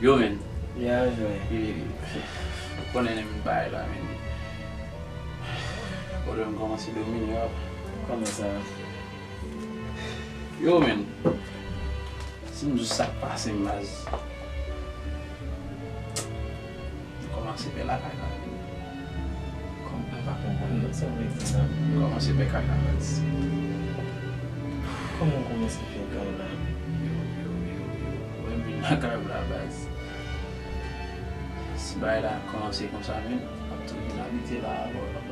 Yo, men. Byen jwe. E, ou konnen menm bagay la, men. Pwoblèm kòmanse domine, yo. Kòman sa? Yo, men. Si m di w sa k pase m, baz. M kòmanse pè lakay la. Kòm, m pa konprann nan sa w vle di la. M kòmanse pè kay la, baz. Kòman w kòmanse pè kay la? Yo, yo, yo, yo. Mwen vin lakay la, baz. Si bagay la kòmanse konsa, men, m ap tou vin abite la avè w.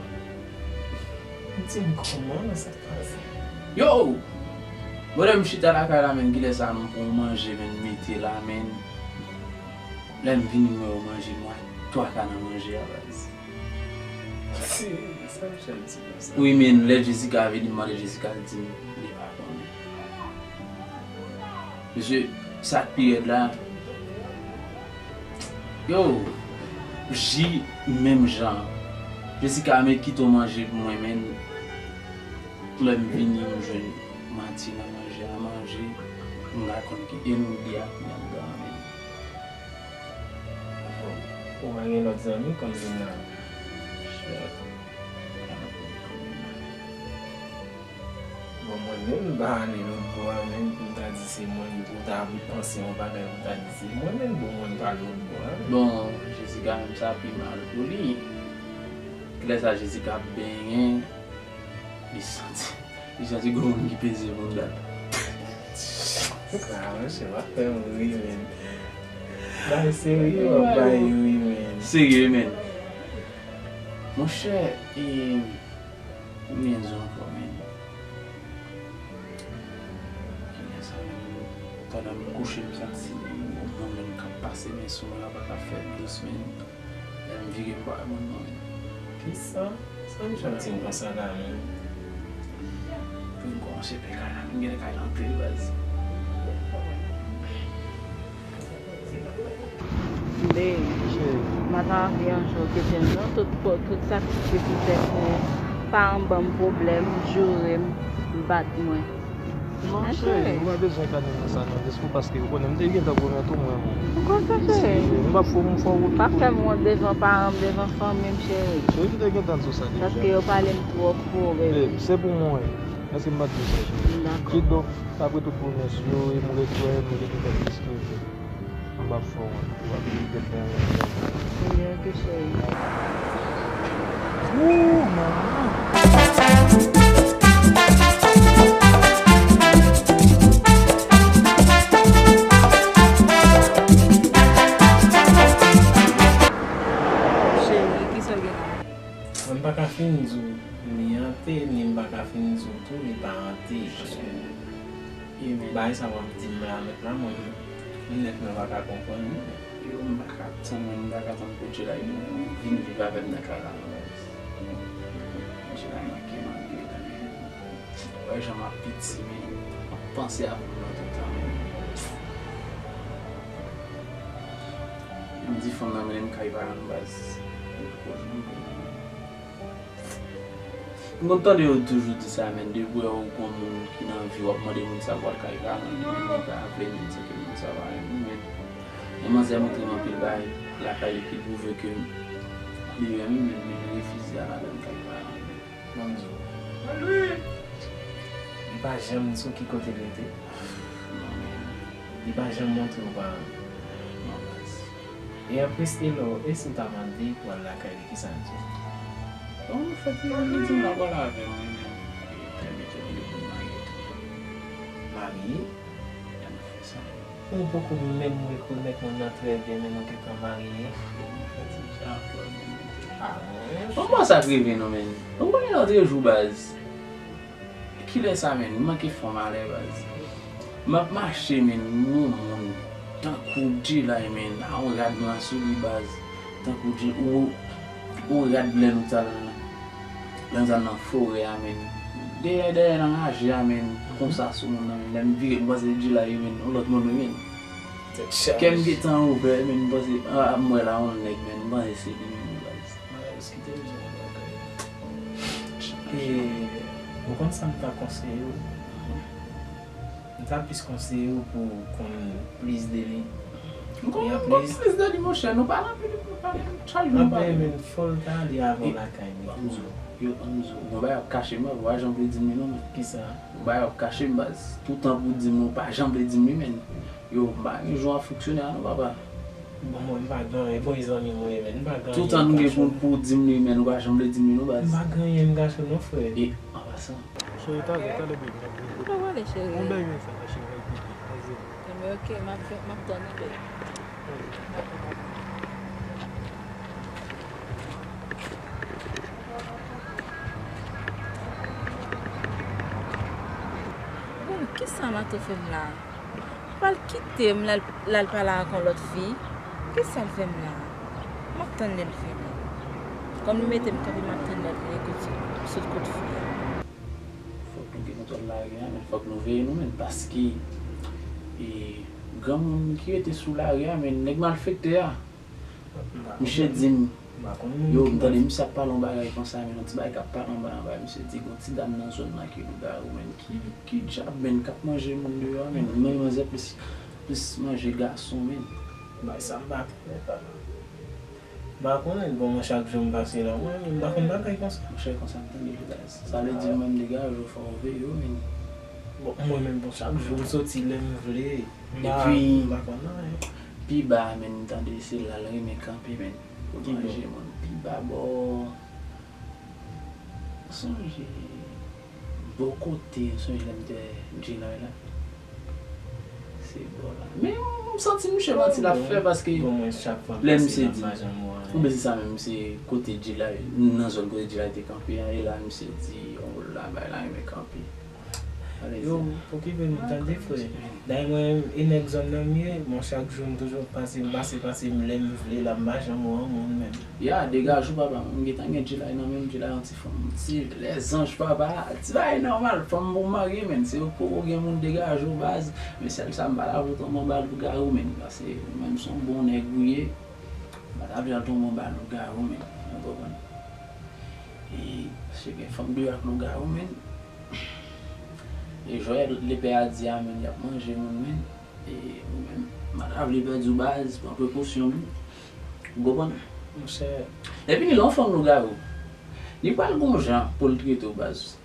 Di m kòman sa k pase? Yo! Bon, lè m chita lakay la, men, kilè sa m pran yon manje, men, m mete la, men. Lè m vini, m wè yon manje, m wè twa ka nan manje a, baz. Si, sa m fè m di konsa. Wi, men, lè Jessica vini, m mande Jessica, l di m, li pa konnen. Mesye, sa k pi rèd la, yo, ji menm jan. Jessica met kito manje pou mwen, men lè m vini, m jwenn mwatye nan manje a manje, m pa konn ki, e nou de a ki anndan an, men. Ou pa gen lòt zanmi kòm Zina? Bon, mwen menm, m pa ale lòt bò a, men pou m ta di se mwen, ou ta panse yon bagay, ou ta di se mwen menm, bon, mwen m pa ale lòt bò a. Bon, Jessica menm sa pi mal pou li. Kilè sa Jessica ap benyen, li santi, li santi gon moun ki peze bounda l. Sa, monchè, w ap fè m ri, men. Bay serye, w ap bay ri, men. Serye, men. Monchè, e, Kombyen zòn ankò, men? Kounye a sa menm, pandan m kouche, m santi yon moun menm k ap pase men sou mwen, l ap, ap fè m dous, men. Lè m vire, m pa wè moun nan, men. Kisa? Sa m santi m konsa la, men? Pou m kòmanse pè kay la, m genlè kay la anpil, baz. Babe, m pa ta anvi yon jou kite m non, tout, tout sakrifis m fè pou ou, paran m ban m pwoblèm, joure m, bat mwen. Non, cheri, ou pa bezwen kale nan sa non, jis pou paske ou konnen m te gentan pwomèt ou mwen, mwen. Poukisa, cheri? M p ap fè w, m fè w tou. Pa fè m wont devan paran m, devan fanmi m, cheri. Cheri, m te gentan di w sa deja. Paske yo pale m twòp pou ou, baby. Babe, se pou mwen. Èske m pa t di w sa, cheri? Dakò. Kidonk, apre tout pwomès yo, e m ret wè, nou te gentan diskite. M p ap fè w wont, ou p ap regrèt anyen. Meyè ke cheri. Ooh, manman. Cheri, kisa w gen la? Mwen m pa ka fin di w li ante, ni m pa ka fin di w tou li pa ante, paske bagay sa w ap di m la, mèt la, mwen, m nèt mwen pa ka konprann li. Yo, m pa ka tann, mwen, m pa ka tann pou Djilay vin viv avè m nan kay la, non, baz. Djilay manke m anpil, men. Wè jan m ap piti, men. M ap panse a moun nan tout tan, men. M di fanm nan mennen m kay paran m, baz. M konn tande yo toujou di sa, men depi w wè ou gon moun ki nan vi w, w ap mande moun sa pou al kay paran l, men li pa vle, men se ke moun sa pa renmen w, men yon manzè montre m anpil bagay lakay li ki pwouve ke li renmen m, men li refize al avè m kay paran l. Ban m di w. Li pa janm di w ki kote l rete. Li pa janm montre w paran l. Non, baz. E anplis, e lè w, e si w ta mande pou al lakay li, kisa l di w? Bon, anfèt, li, li di m l ap al avè m, li menm, e pèmèt yo li pou l marye tou. Marye? Li ann fè sa. Ou poko menm rekonèt moun nan trè byen, men nou gentan marye. Anfèt, se sa, frè m. Ah, bon. Bon, mwen sa k rive non, men. Ou konnen lòt jou, baz. Kilè sa, men? M manke fè w malè, baz. M ap mache, men, m wè yon moun tankou Djilay, men, a yon rad nwa sou li, baz. Tankou Djilay, ou, ou rad lè nou t al, lè nou t al nan forè a, men. Dèyè, dèyè nan raje a, men, konsa sou moun nan, men. Lè m vire, m panse Djilay, men, yon lòt moun, men. Kè m gentan ouvè, men, m panse, a, m wè la yon nèg, men, m panse se li menm, baz. Malayos, kite m di w yon bagay. E, ou konn sa m ta konseye w? M ta plis konseye w pou w konn plis de li. Nou konn yon bon biznis de li, monchè. Nou pale anpil, nou pale, chak jou nou pale. Anben, men, fò l ta ale avè w lakay li. Anzo, yo, Anzo, gon bagay w ap kache m, ou pa janm vle di m li non, men. Kisa? Gon bagay w ap kache m, baz. Toutan pou w di m li, ou pa janm vle di m li, men. Yo, m pa gen jou ap fonksyone a non, papa. Bon, mwen, m pa gen anyen. Bon, e zanmi mwen ye, men. M pa gen anyen. Toutan nou gen pou, pou w di m li, men, ou pa janm vle di m li non, baz. M pa gen anyen m kache w non, frè. E, an pasan. Cheri, talè, talè, baby, n ap vini. Kote w prale, cheri? Yon bèl yon fè, cheri, al pipi. Anzo. Enben, ok, m ap, m ap tann ou, baby. Bon, kisa Mato fè m la? Pral kite m, l al, l al pale ak yon lòt fi. Kisa l fè m la? M ap tann lè l vini. Kòm li mete m kanpe, m ap tann lè l vini, kote, sot kote fi a. Fòk nou gen kontwòl lari a, men fòk nou veye nou, men, paske, e, granmoun ki rete sou lari a, men, nèg malfektè a, misye di m, yo, m tande misye ap pale yon bagay konsa, men, yon ti bagay k ap pale anba, anba, misye di, gon ti dam nan zòn nan ki lougawou, men, ki, ki djab, men, k ap manje moun deyò, men, men manzè plis, plis manje gason, men. Bay sa m pa konnen, pa. M pa konnen, bon, mwen, chak jou m pase la, mwen, m pa konn bagay konsa. Monchè, konsa m tande l, baz. Sa vle di, mwen, m degaje w, fò w veye w, men. Bon, mwen menm, bon, chak jou m soti lè m vle. M pa, epi, m pa konn anyen. Pi ba, men, m tande se la l renmen kanpe, men. Pou manje moun pi ba bò. Sonje. Bò kote, sonje lè m te wè J-Lay la. Se bò la. Men m santi misye manti l ap fè paske lè misye di. Oubyen se sa menm, se kote J-Lay, nan zòn kote J-Lay te kanpe a, e la misye di, o la, bay la renmen kanpe. Yo, okipe nou tande, frè. Dayè mwen, e nèg zòn nan m ye, bon, chak jou m toujou pase, m pase, pase, m lè m vle la, m pa janm wè yon moun menm. Ya, degaje w, papa, m gentan gen J-Lay nan men m, J-Lay yon ti fanm, ti lèzanj, papa, ti bagay nòmal, fanm pou m marye, men, si w poko gen moun, degaje w, baz, men sèl sa m pa ta vle tonbe anba lougawou, men, paske ou menm se yon bon nèg ou ye, m pa ta vle al tonbe anba lougawou, men, ou konprann? E, paske gen fanm deyò ak lougawou, men, e jwè lepè a di a, men, y ap manje moun, men. E ou menm, m pa ta vle pèdi w baz, pran prekosyon w. Ou konprann? Monchè. Epi ni lè yon fanm lougawou, li pral gon jan pou l trete w baz.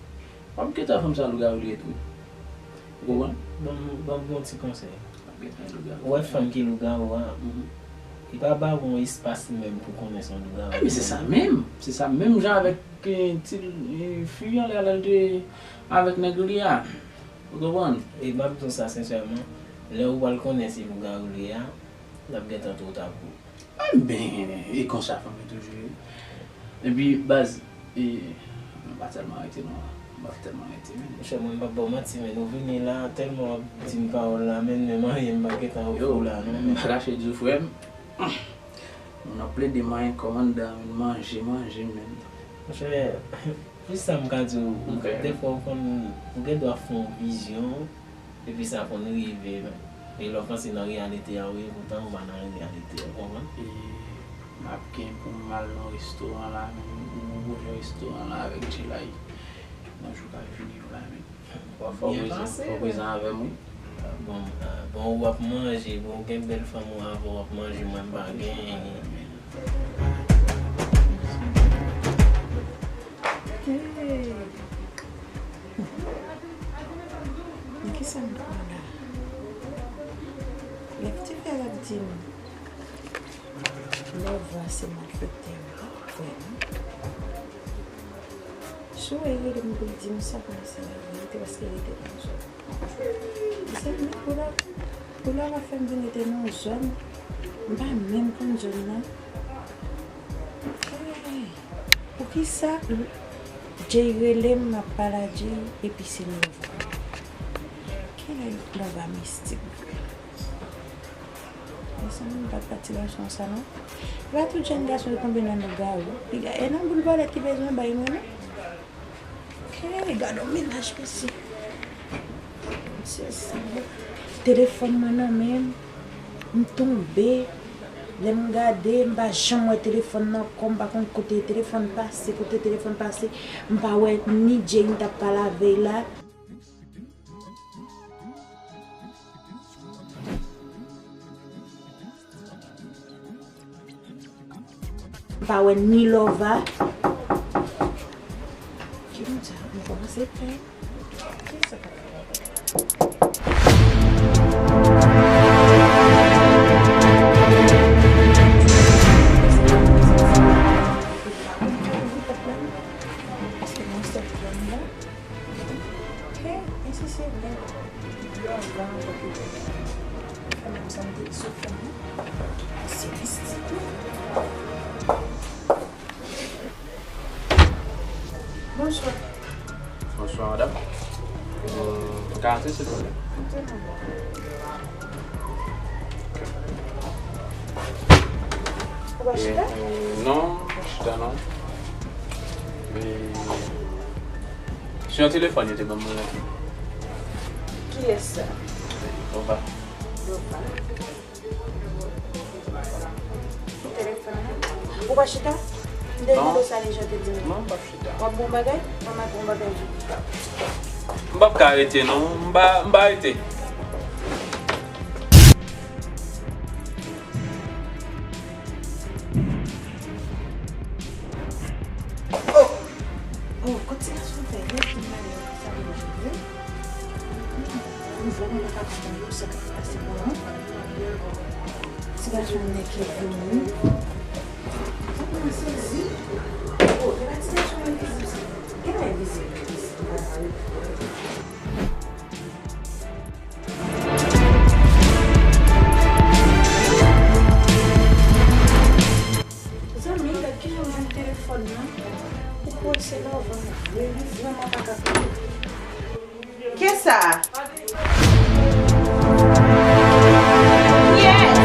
W ap gentan fanm sa lougawou li rete wi. Ou konprann? Ban m, ban m yon ti konsèy. W ap gentan lougawou. Ou wè fanm ki lougawou a, li pa ba ou yon espas li menm pou konnen se yon lougawou. Ebyen se sa menm. Se sa menm jan avèk, eh, ti, eh, fi an lè, lè l te avèk nèg li a. Ou konprann? E m ap di w sa sensèman, lè ou pral konnen se lougawou li ye a, l ap gentan twò ta pou ou. Enben, e konsa fanm yo toujou ye. Epi, baz, e, m pa tèlman rete non, m pa tèlman rete, men. Monchè, mwen m p ap ba w manti, men, ou vini la, tèlman w ap di m pawòl la, men, menm anyen m pa gentan ofri w la, non, men. M pa kache di w, frè m. Moun ap plede manyen kòmandan, men, manje, manje, men. Monchè, Jis sa m ka di w, dèfwa ou konn, ou gen dwa fè yon vizyon, epi sa konn rive, men. E lè w panse nan reyalite a, ou ye, poutan ou pa nan reyalite a, ou konprann? E m ap gen pou m al nan restoran la, men, yon pwojè restoran la avèk J-Lay nan jou k ap vini yo la, men. Fò w prezan, fò w prezan avè m, wi. Bon, ah, bon, w ap manje, bon, w gen bèl fanm ou avè w, w ap manje, mwen m pa gen. Hey! Men kisa m pran la? Lè ti frè l ap di m, lè w vwa se malfektè, wi, frè m. Si w wè l rele m pou l di m sa, konnen se laverite, paske l rete nan zòn. Mezanmi, pou la, pou la, la fè m vin rete nan yon zòn, m pa menm konn zòn nan. Hey, poukisa Jay rele m, m ap pale a Jay, epi se Lova? Kilè Lova mistik vre? Mezanmi, m pa t pa ti gason sa non. E pa tout jèn gason ki tonbe nan lougawou. Piga, e nan boul bòlèt ki bezwen bay mwen non. Hey, gad on mennaj mesye. Mesye, se bon. Telefòn mwen nan men m. M tonbe. Lè m gade, m pa janm wè telefòn nan ankò. M pa konn kote telefòn pase, kote telefòn pase. M pa wè ni Jay m t ap pale avè l la. pa wè ni Lova. Ki moun sa? M kòmanse pè. Kisa k ap fè la? Èske nou sèl zòn nan? Ok, e si se vre? Lè w va ankò ki fè menm sa m te di sou fè m nan. Se mistik wi. Bonswa. Bonswa, madam. Euh, karant, silvouplè. Ou pa chita? Euh, non, m pa chita, non. E, se yon telefòn yo te ban mwen la. Kiyès sa? Lova. Lova. Telefòn. Ou pa chita? M te mande w sa deja, te di m. Non, m p ap chita. W ap bon bagay? Mwen mèt bon bagay tou. M p ap ka rete, non. M pa, m pa rete. Oh! Oh, kot ti gason fè nèt vin la, sa vle di vre. Mwen vrèman pa ka konprann yo, sa k ap pase pou mwen. Ti gason nèt ki vini. Sa pou mwen sezi. Oh, e pa ti gason envizib sa. Gen envizib ki isit. Zanmi, gad kijan m jwenn telefòn nan. Ou kwè se Lova m vre, li vrèman pa ka konnen. Kisa? Yes!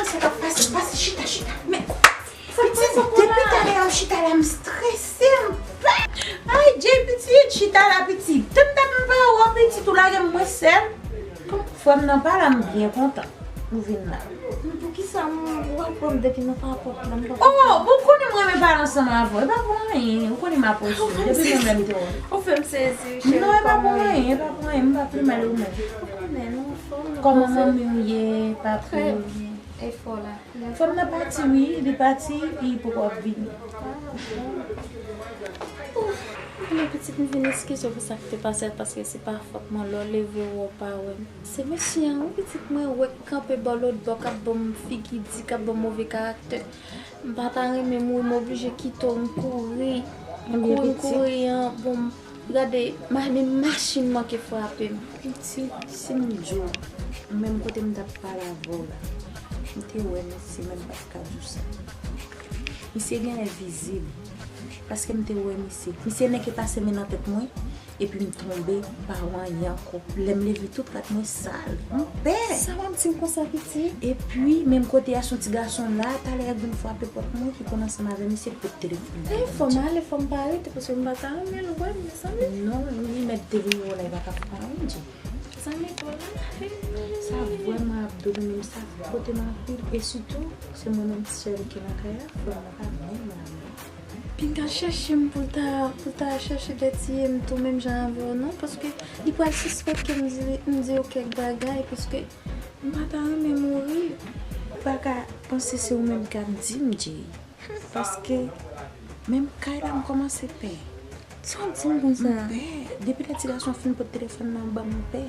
Sa k ap pase, pase, chita, chita. Men, pitit, depi talè a w chita la, m strese, m pè. Ay, Jay, pitit, chita la, pitit. Tann dat m pa wè w, pitit, ou lage m mwen sèl. Frè m nan pa la, m byen kontan ou vin la. Men poukisa m, ou ap pran m depi nan papòt la, m pa konprann. Oh, bon, konnen m renmen pale ansanm avè w. E pa pou anyen, ou konnen m apresye w depi menm lè m te wè w. Ou fè m sezi, cheri. Non, e pa pou anyen, e pa pou anyen, m pa pi mal ou menm. Ou konnen, nou anfòm, nou poze. Kòman manmi w ye, papi w? Trè byen. E Fola? Fola nan pati, wi, li pati, li poko ap vini. Ah, bon. Ouf, konnen pitit, m vin eskize w pou sa k te pase a, paske se pa fòt mwen, lè w leve w wè w pa wè m. Se mesye an, wi, pitit, mwen wè k kanpe bò lòt bò, k ap ban m figi di, k ap ban m move karaktè. M pa ta renmen mouri, m oblije kite w, m kouri. M kouri, m kouri an, bon, gade, ma-, men machin manke frape m. Pitit, si m di w, menm kote m t ap pale avè w la, m te wè misye, men m pa t ka di w sa. Misye genlè vizib, paske m te wè misye. Misye nèk e pase men nan tèt mwen, epi m tonbe, m pa wè anyen ankò. Lè m leve, tout rad mwen sal. M pè. Sa w ap di m konsa, pitit? Epi, menm kote a, se yon ti gason la, talè a vin frape pòt mwen, ki konn ansanm avè misye, pot telefòn nan. E fò m ale, fò m pa rete, paske m pa ta renmen l wè m, mezanmi. Non, li mèt te vini wè w la, li pa ka fè anyen, Jay. Mezanmi, Fola. Sa vrèman ap domine m, sa fwote m anpil, e sitou, se mwen menm sèl ki nan kay la, frè m pa menm la. Pinga chèche m pou l ta, pou l ta chèche dètye m tou menm jan avè w non, paske li pral sispèk ke m di, m di w kèk bagay, paske m pa ta renmen mouri. Ou pa ka panse se ou menm k ap di m, Jay. Paske menm kay la, m kòmanse pè. Sa w ap di m konsa? M pè. Depi lè ti gason fin pot telefòn nan ban m, m pè.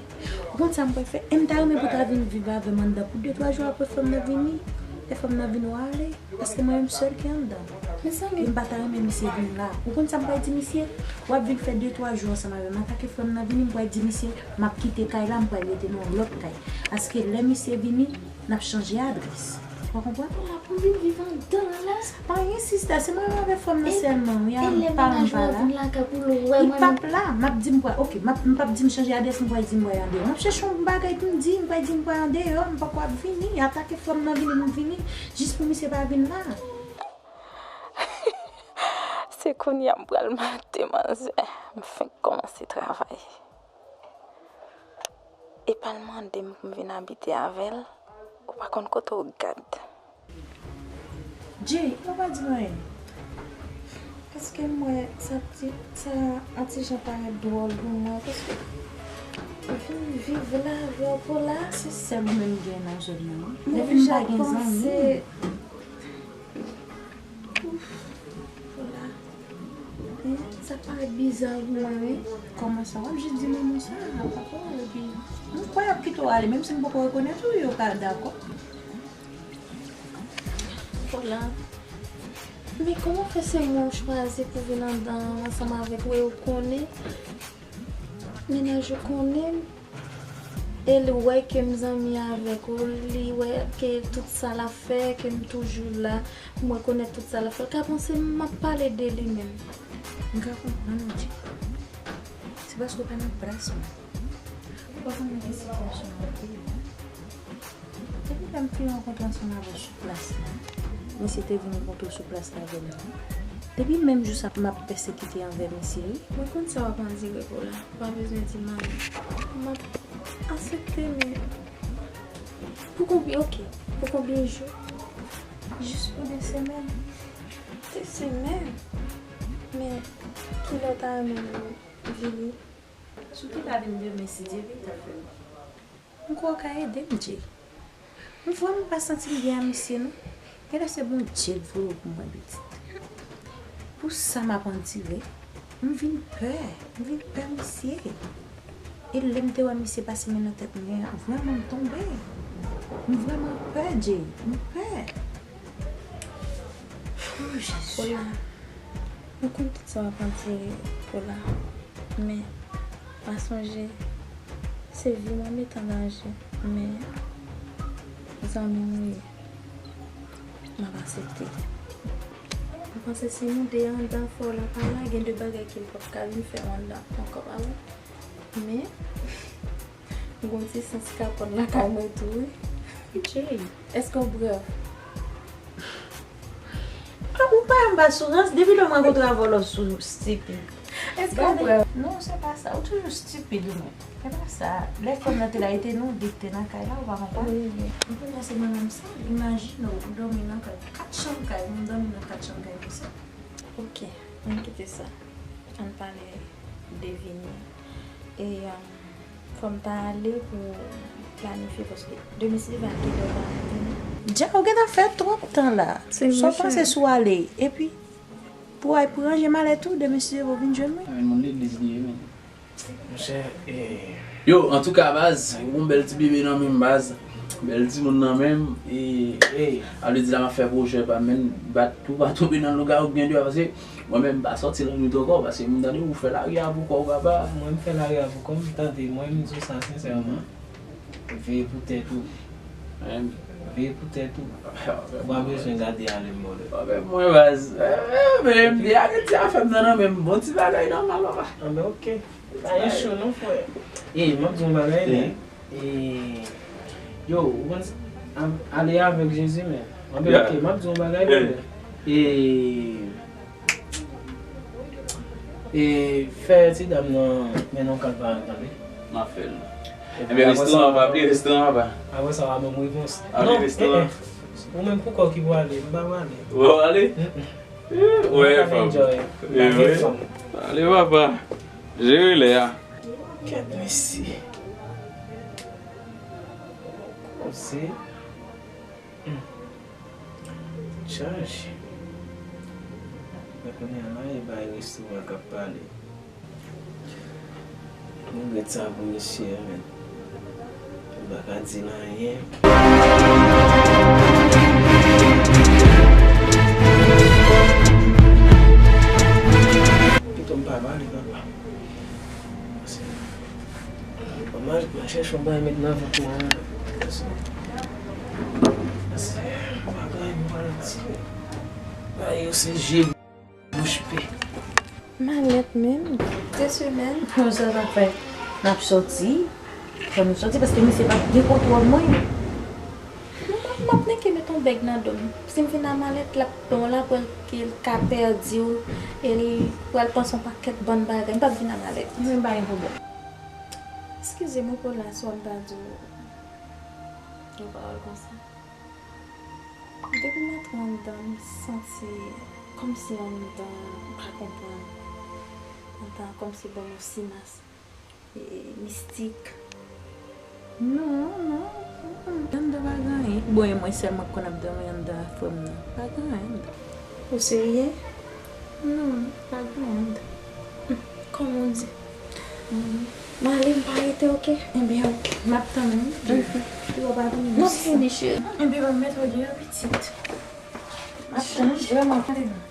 Ou konn sa m pral fè? E m ta renmen pou w ta vin viv avè m anndan pou de twa jou apre frè m nan vini. Lè frè m nan vini, w ale. Paske mwen menm sèl ki anndan. Mezanmi. E m pa ta renmen misye vin la. Ou konn sa m pral di misye? W ap vin fè de twa jou ansanm avè m. Atake frè m nan vini, m pral di misye, m ap kite kay la, m pral rete nan yon lòt kay. Paske lè misye vini, n ap chanje adrès. Ou konprann? Fola, pou vin viv anndan an la. Pa anyen, sista, se mwen menm avèk frè m nan sèlman, wi, e lè mennaj mwen vin lakay pou l wè mwen. Li p ap la, m ap di m pral, oke, m ap, m p ap di m chanje adrès, m pral di m pral andeyò. M ap chèche yon bagay pou m di, m pral di m pral andeyò, m poko ap vini. Atake frè m nan vini, m vini, jis pou misye pa vin la. Se kounye a m pral mate manzè. M fenk kòmanse travay. Epa l mande m pou m vin abite avè l, ou pa konn kote w gad. Jay, ou pa di m anyen. Paske m wè sa ti, sa an ti jan parèt dwòl pou mwen, paske vin viv la avè w, Fola. Se sèl ou menm gen nan zòn nan, wi. Depi m pa gen zanmi. Ouf, Fola. Hein, sa parèt biza pou mwen, wi. Kòman sa? W ap jis di manman sa, papa w, epi m kwè y ap kite w ale, menm si m poko rekonèt ou, yo ka dakò. Fola. Men kòman fè se mwen w chwazi pou vin anndan ansanm avèk ou e w konnen, mennaj ou konnen m, e l wè ke m zanmi avèk ou, li wè ke tout sa l ap fè, ke m toujou la, m rekonèt tout sa l ap fè, l ka panse m ap pale de li menm. M ka konprann ou, Jay. Se paske w pa nan plas mwen. Ou pa konn nan ki sitiyasyon mwen te ye, non. Depi lè m fin rankontre ansanm avè w sou plas la, misye te vin rankontre w sou plas la avè m nan. Depi menm jou sa m ap pèsekite anvè misye, wi. Mwen konn sa w ap andire, Fola. Ou pa bezwen di m anyen. M ap aksepte, men pou konbyen, oke, pou konbyen jou? Jis pou de semèn. De semèn? Men kilè w ta renmen nou vini? Si w te ka vin demen, si Dye vle, w t ap fè l. M kwè w ka ede m, Jay. M vrèman pa santi m byen a misye, non. Genlè se Bondye l voye w pou mwen, pitit. Pou sa m ap andire, m vin pè. M vin pè misye. E lè m te wè misye pase men nan tèt mwen an, vrèman m tonbe. M vrèman pè, Jay. M pè. Oh, Jezi. Fola, m konn tout sa w ap andire, Fola. Men, pa sonje, se vi m w ap mete an danje. Men, zanmi m ou ye. M ap aksepte. M panse si nou de anndan, Fola, pa la, gen de bagay ke m p ap ka vin fè w anndan ankò, pa vre? Men, m gon ti sans kapòn lakay mwen tou, wi. Jay, èske w brave? Ah, ou pa anba sou rans, depi lè mwen kontre avè w, lè w sou stipid. Èske w brave? Non, se pa sa. Ou toujou stipid, ou menm. Se pa sa. Lè frè m nan te la, e te nou de k te nan kay la, ou pa konprann? Wi, wi. Mwen panse mwen menm sa. Imajine w, ou dòmi nan kay. Kat chanm kay, moun dòmi nan kat chanm kay konsa. Ok, ann kite sa. Ann pale de vini. E, um, fò m ta ale pou planifye, paske demen si Dye vle, m gen dwa pa vini. Dja, ou gentan fè twòp tan la. Se vre, cheri. Sa w panse si w ale? Epi, pou w al pou ranje malèt ou, demen si Dye vle, w vin jwenn mwen. Amèn, moun legliz li ye, men. Monchè, e. Yo, antouka, baz, yon bèl ti bebe nan men m, baz. Bèl timoun nan men m, e, e, a vle di la m ap fè pwojè pa m, men bat pou pa tonbe nan lougawou k gen deyò, paske mwen menm m pa sòti lannwit ankò, paske m tande ou fè lari a pou kò w, papa. Mwen m fè lari a pou kò m, tande, mwen m di w sa sensèman. Veye pou tèt ou. Veye pou tèt ou. Ou pa bezwen gade ale m bòlè. Mwen baz. Men m te arete afè m nan nan men m. Bon ti bagay nòmal, papa. Anben, ok. Pa gen cho non, frè. E, m ap di yon bagay, men. E, yo, ou konn sa? Ale avèk Jezi, men. Anben, ok, m ap di yon bagay, men. E, E fè ti dam nan mennen w kat pa tande. M ap fè l. Ebyen, restoran an pa bliye, restoran an pa. Apre sa, w a ban m repons. Ale restoran. Ou menm pou kò w ki pou ale, m pa prale. Ou pa prale? Ou wè fanm. Ale papa. Jere lè a. Kèt mesye. Kòmsi. Chaje. Men kounye a la, e bay restoran k ap pale. Mwen regrèt sa pou misye, men. Mwen pa ka di l anyen. Pito m pa pale, papa. Paske Mwen, mwen chèche yon bagay met nan vant mwen. Paske, paske, bagay mwen di. Bagay yo se je bouch pe. Malèt menm, de semèn. Konsa sa fè n ap sòti. Fò nou sòti paske misye p ap gen kontwòl mwen. Non, m ap, m ap nèke met yon bèg nan do m. Si m vin a malèt, l ap ban w lapwèl ke l ka pèdi w, e l pral panse yon pakèt bann bagay. M p ap vin a malèt. Mwen pa gen pwoblèm. Eskize m wi Paula, si w ap ta di w yon pawòl konsa. Depi m antre anndan, m santi kòmsi anndan, m pa konprann. Anndan kòmsi ban m yon simas. E, mistik. Non, non, mm, mm. Anndan pa gen anyen. Bon, e mwen sèlman k konn ap dòmi anndan a frè m nan. Pa gen anyen anndan. Ou serye? Non, pa gen anyen anndan. Kòman w di? Mm. M ale, m pa rete, oke? Ebyen, oke. M ap tann ou. Pi w pa vini. M ap vini, cheri. Ebyen, ban m mete w deyò, pitit. M ap tann ou, vrèman, ale non.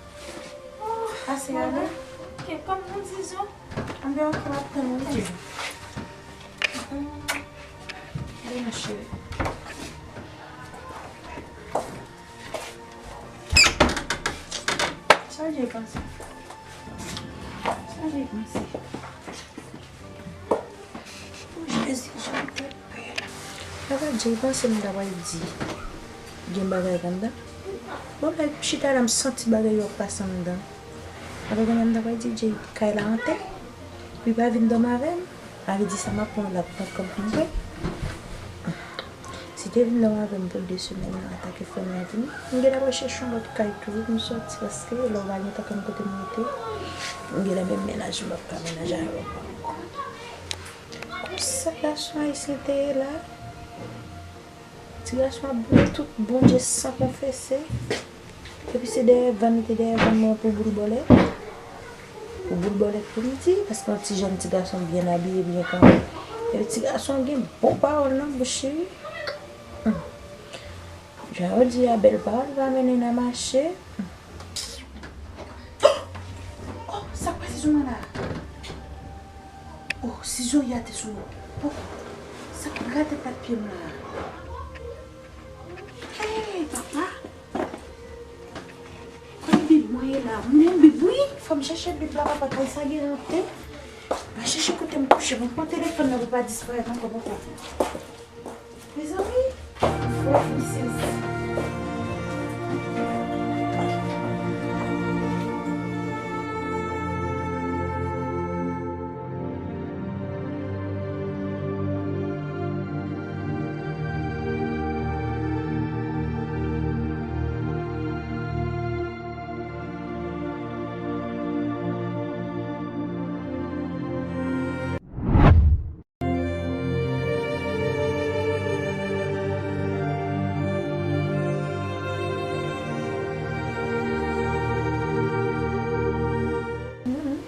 Pase ale. Oke, kòm nou di zo. Anben, oke, m ap tann ou, wi. Ale, ma chérie. Sa Jay panse? Sa Jay panse? O Jezi, jan tèt pè la. Papa Jay panse m ta pral di gen bagay anndan. Bon, lè m chita la, m santi bagay yo ap pase anndan. Apre kounye a m ta pral di Jay kay la ante, pou li pa vin dòmi avè m. Sa vle di sa m ap pran la pou kont kòm pou m pran. Si te vin dòmi avè m pou de semèn nan, antanke frè m nan vini, m genlè pral chèche yon lòt kay tou, m sòti, paske lè w pa gen tan konn kote m rete, m genlè menm mennaj m p ap ka mennaje avè w ankò. Konsa gason ayisyen te ye la. Ti gason ap boule tout Bondye san konfese. Epi se dèyè van, li te dèyè van mwen pou boul bòlèt. Pou boul bòlèt pou li di, paske yon ti jèn ti gason byen abiye, byen kanpe. Epi ti gason gen bon pawòl nan bouch li. Hum. Jan yo di a, bèl pawòl pa mennen nan mache. Hum. Oh, sa k pase sou mwen la? Oh, si Zoya te sou mwen. Oh, sa k grate pat pye m la? Hey, papa! Kòm Bib mwen ye la. M gen Bib, wi. Fò m chèche Bib la, papa, kay sa gen rante. M a chèche kote m kouche. Mwen pran telefòn nan pou pa disparèt ankò, papa. Mezanmi! Offices.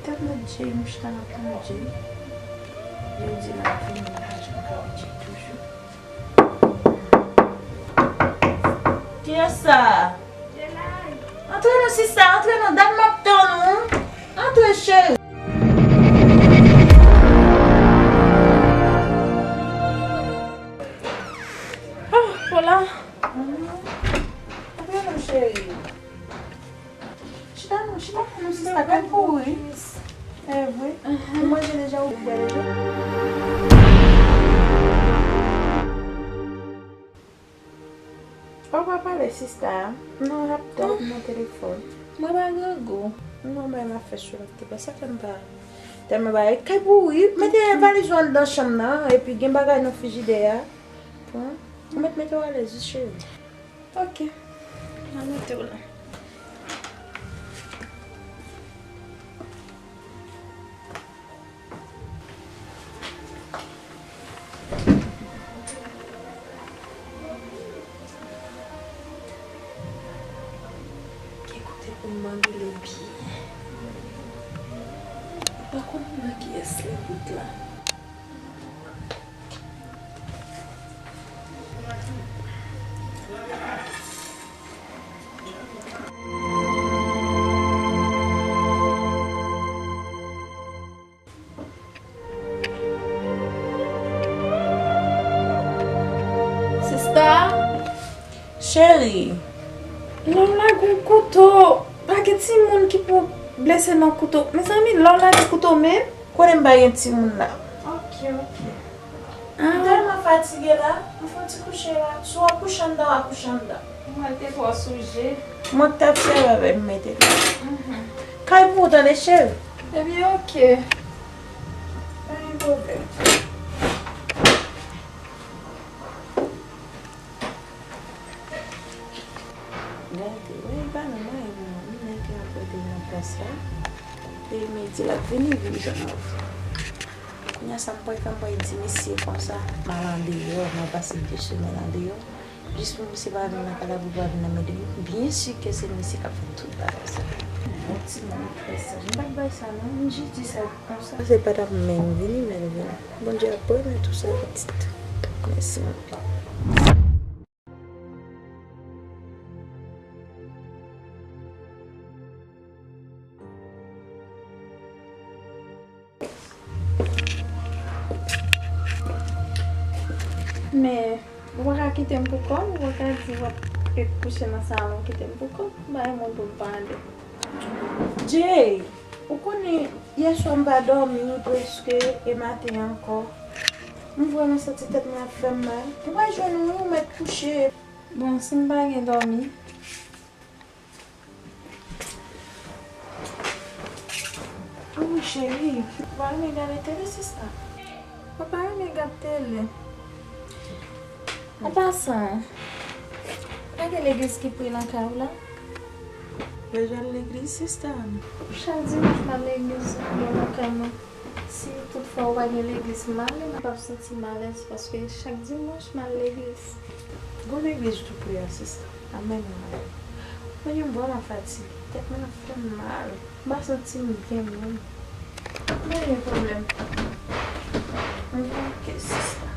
Tèt mwen Jay, m chita nan plan Jay. Yo di l ap vini, m pa janm ka wè Jay toujou. Kiyès sa? Antre non, sista, antre non, dam m ap tann ou. Antre, cheri. Oh, Paula. Antre non, cheri. Chita non, chita non, sista, kay kouri. E vre. Ou manje deja, ou bwè deja? Ou pa pale, sista. Non, laptop, nan telefòn. Mwen pa grangou. Non, men m ap fè sou laptop la. Sa fè m pa tèlman bagay. Kay pou wi, mete valiz ou anndan chanm nan, epi gen bagay nan frijidè a. Pran. Ou mèt mete w alèz, wi, cheri. Ok. M a mete w la. Ki kote pou m mande Lebi? M pa konn nan kiyès li bout la. Sista, cheri, lè w lage yon kouto, pa gen timoun ki pou blese nan kouto. Mezanmi, lè w lage kouto menm. Konnen m pa gen timoun la. Ok, ok. M tèlman fatige la, m fon ti kouche la. Si w ap kouche anndan, w a kouche anndan. Mwen te twò souje. Mwen t ap sèvi avè m mete l. Kay pou w tande, cheri. Ebyen, ok. Pa gen pwoblèm. Gade, wè, li pa nan mwen, li nan nèg la pote nan plas la. Depi m di l ap vini, vin jwenn mwen. Kounye a sa m pral fè, m pral di misye konsa, m al andeyò, m al pase de semèn andeyò, jis pou misye pa vin nan kay la, pou pa vin nan men de m. Byen si ke se misye k ap fè tout bagay sa. Yon timoun trè saj. M pa t bay sa non, m jis di sa konsa. Se pa t ap menm vini, men l vini. Bondye ap pran tou sa pitit. Mèsi anpil. Men, ou pa ka kite m pou kò m, ou pa ka di w ap kouche nan salon, kite m pou kò m, m pa gen moun pou m pale. Jay, ou konnen, yè swa m pa dòmi prèske, e maten ankò. M vrèman santi tèt mwen ap fè m mal. Ou pa jwenn ou, ou mèt kouche. Bon, si m pa gen dòmi. Wi, cheri. Ou pa renmen gade tele, sista? Mwen pa renmen gad tele. An pasan, pa gen legliz ki pre nan kay ou la? Mwen jwenn legliz, sista. Chak dimanch, m al legliz bò lakay mwen. Si toutfwa ou pa gen legliz, m ale, m p ap santi m alèz, paske chak dimanch, m al legliz. Gon legliz tou pre a, sista. Amèn, amèn. Mwen menm, m vrèman fatige. Tèt mwen ap fè m mal. M pa santi m byen menm. Pa gen pwoblèm. Mwen oke, sista.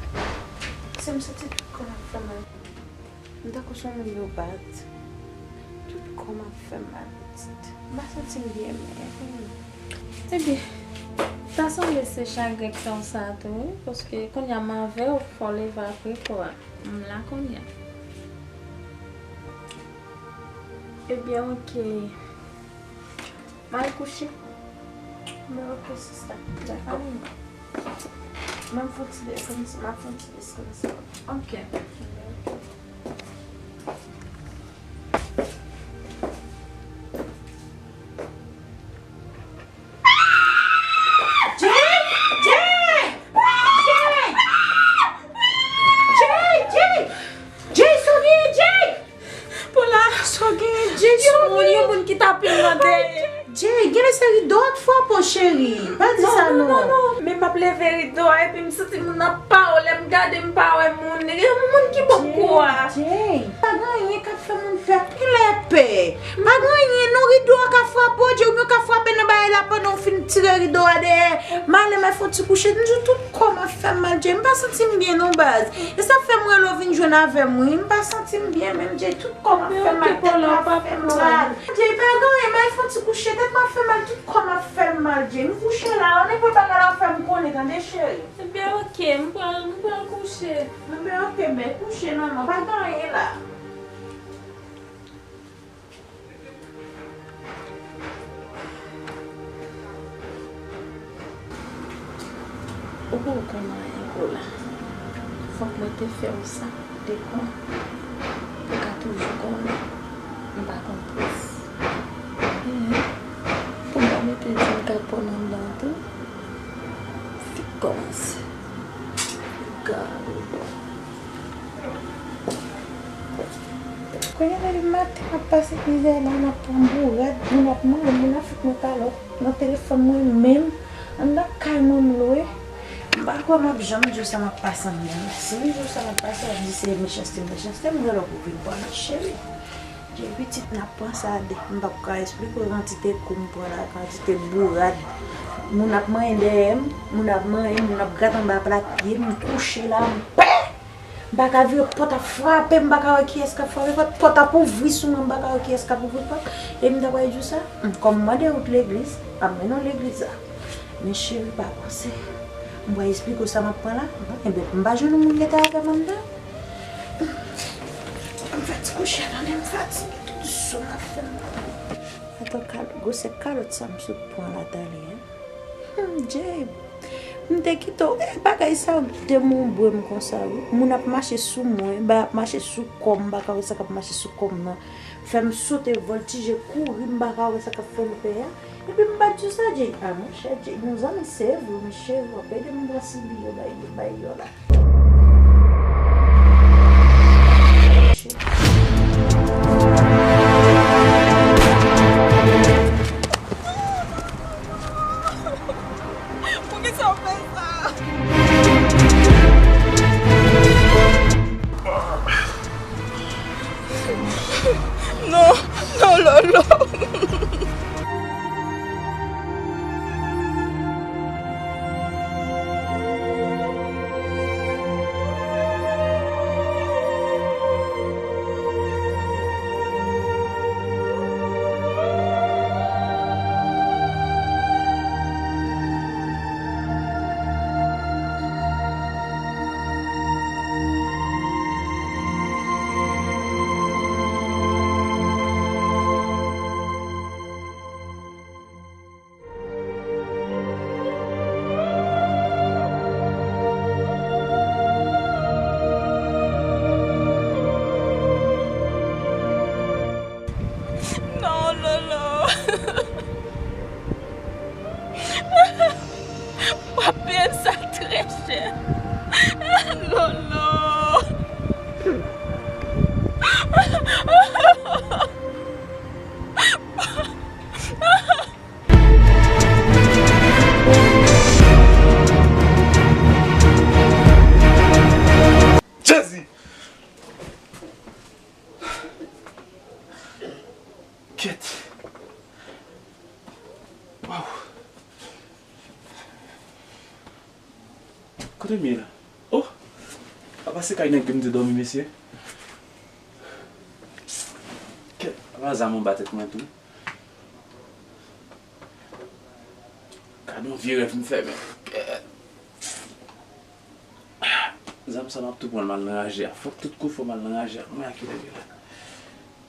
Se m santi tout kò m ap fè mal. M tankou se yon moun yo bat. Tout kò m ap fè m mal pitit. M pa santi m byen menm. Ebyen, ta sanble se chagren k fè w sa tou, wi, paske kounye a m avè w, fò w leve apre kò a. M la kounye a. Ebyen, oke. M al kouche. Mwen oke, sista. Dakò. Mwen fon ti desann, m ap fon ti desann sa. Oke. Ebyen, oke. Sa w genyen, Jay? Yon moun, yon moun ki tape m nan dèyè. Jay, genlè se rido a k frape w, cheri. Pa di sa non. Non, non, non. Men m ap leve rido a epi m santi moun nan pa wè, lè m gade m pa wè moun. Yon moun ki bò m kou a. Jay, pa gen anyen k ap fè moun pè. Kilè pè? Pa gen anyen non, rido a ka frape w, Jay, oubyen w ka frape nan bagay la pandan w fin tire rido a dèyè. M ale m al fè yon ti kouche, m di w tout kò m ap fè m mal, Jay. M pa santi m byen non, baz. E sa fè m rele w vin jwenn avè m, wi. M pa santi m byen menm, Jay. Tout kò m ap fè m mal, tèt mwen ap fè m mal. Jay, pa gen anyen, m al fè yon ti kouche, tèt mwen ap fè m mal, tout kò m ap fè m mal, Jay. M kouche la, nenpòt bagay la w fè m konnen, tande, cheri. Ebyen, oke, m pral, m pral kouche. Ebyen, oke, bèl, kouche, manman, pa gen anyen la. Ou poko konn anyen pou la. Fòk mwen te fè w sa, dekwa. Ou ka toujou konnen. M pa konn plis. Ehe. Pou m pa mete djin kapon anndan tou. Fèk kòmanse. Gade. Kounye a depi maten m ap pase mizè la, m ap pran bourad, moun ap mande, moun ap fout mwen kalòt nan telefòn mwen menm, anndan kay mwen m lwe. M pa kwè m ap janm di w sa m ap pase anndan. Si m di w sa m ap pase, w ap di se mechanste, mechanste, m rele w pou vin pran nan cheri. Jay pitit, n ap pran sa de. M p ap ka esplike w kantite kou m pran la, kantite bourad. Moun ap manyen dèyè m, moun ap manyen m, moun ap grate anba pla pye m, m kouche la, m pè. M pa ka vire, pòt ap frape, m pa ka wè kiyès k ap frape pòt, pòt ap ouvri sou mwen, m pa ka wè kiyès k ap ouvri pòt. E m ta pral di w sa, hmm, kòm m mande wout legliz, m ap mennen w legliz la. Men cheri, pa panse. M pral esplike w sa m ap pran la. Enben, m pa jwenn yon moun rete avè m anndan. M fè ti kouche, tande, m fatige, tout zo m ap fè m mal. Antouka, gwosè kalòt sa m sot pran la talè a. Hmm, Jay, m te kite w, eh, bagay sa yo demonbre m konsa, wi. Moun ap mache sou mwen, bagay ap mache sou kò m, m pa ka wè sa k ap mache sou kò m nan. Fè m sote, vòltije, kouri, m pa ka wè sa k ap fè m pè a. Epi m pa t di w sa, Jay. Ah, monchè, Jay, nou zanmi, se vre, men cheri, w ap ede m pran sibi yo, bay, bay yo la. Poukisa w fè sa? Non, non, Lolo. Non, Lolo. W ap peye sa trè chè. Lolo. Jezi! Kèt! Waw! Kote m ye la? Oh! Apa se kay nèg ke m te dòmi, mesye? Kèt, apa zam anba tèt mwen tou? Gade yon vye rèv m fè, men. Kèt! Zam sa m ap tou pran l m al nan raje a. Fòk tout kou fò m al nan raje a. Mwen a kilè m ye la?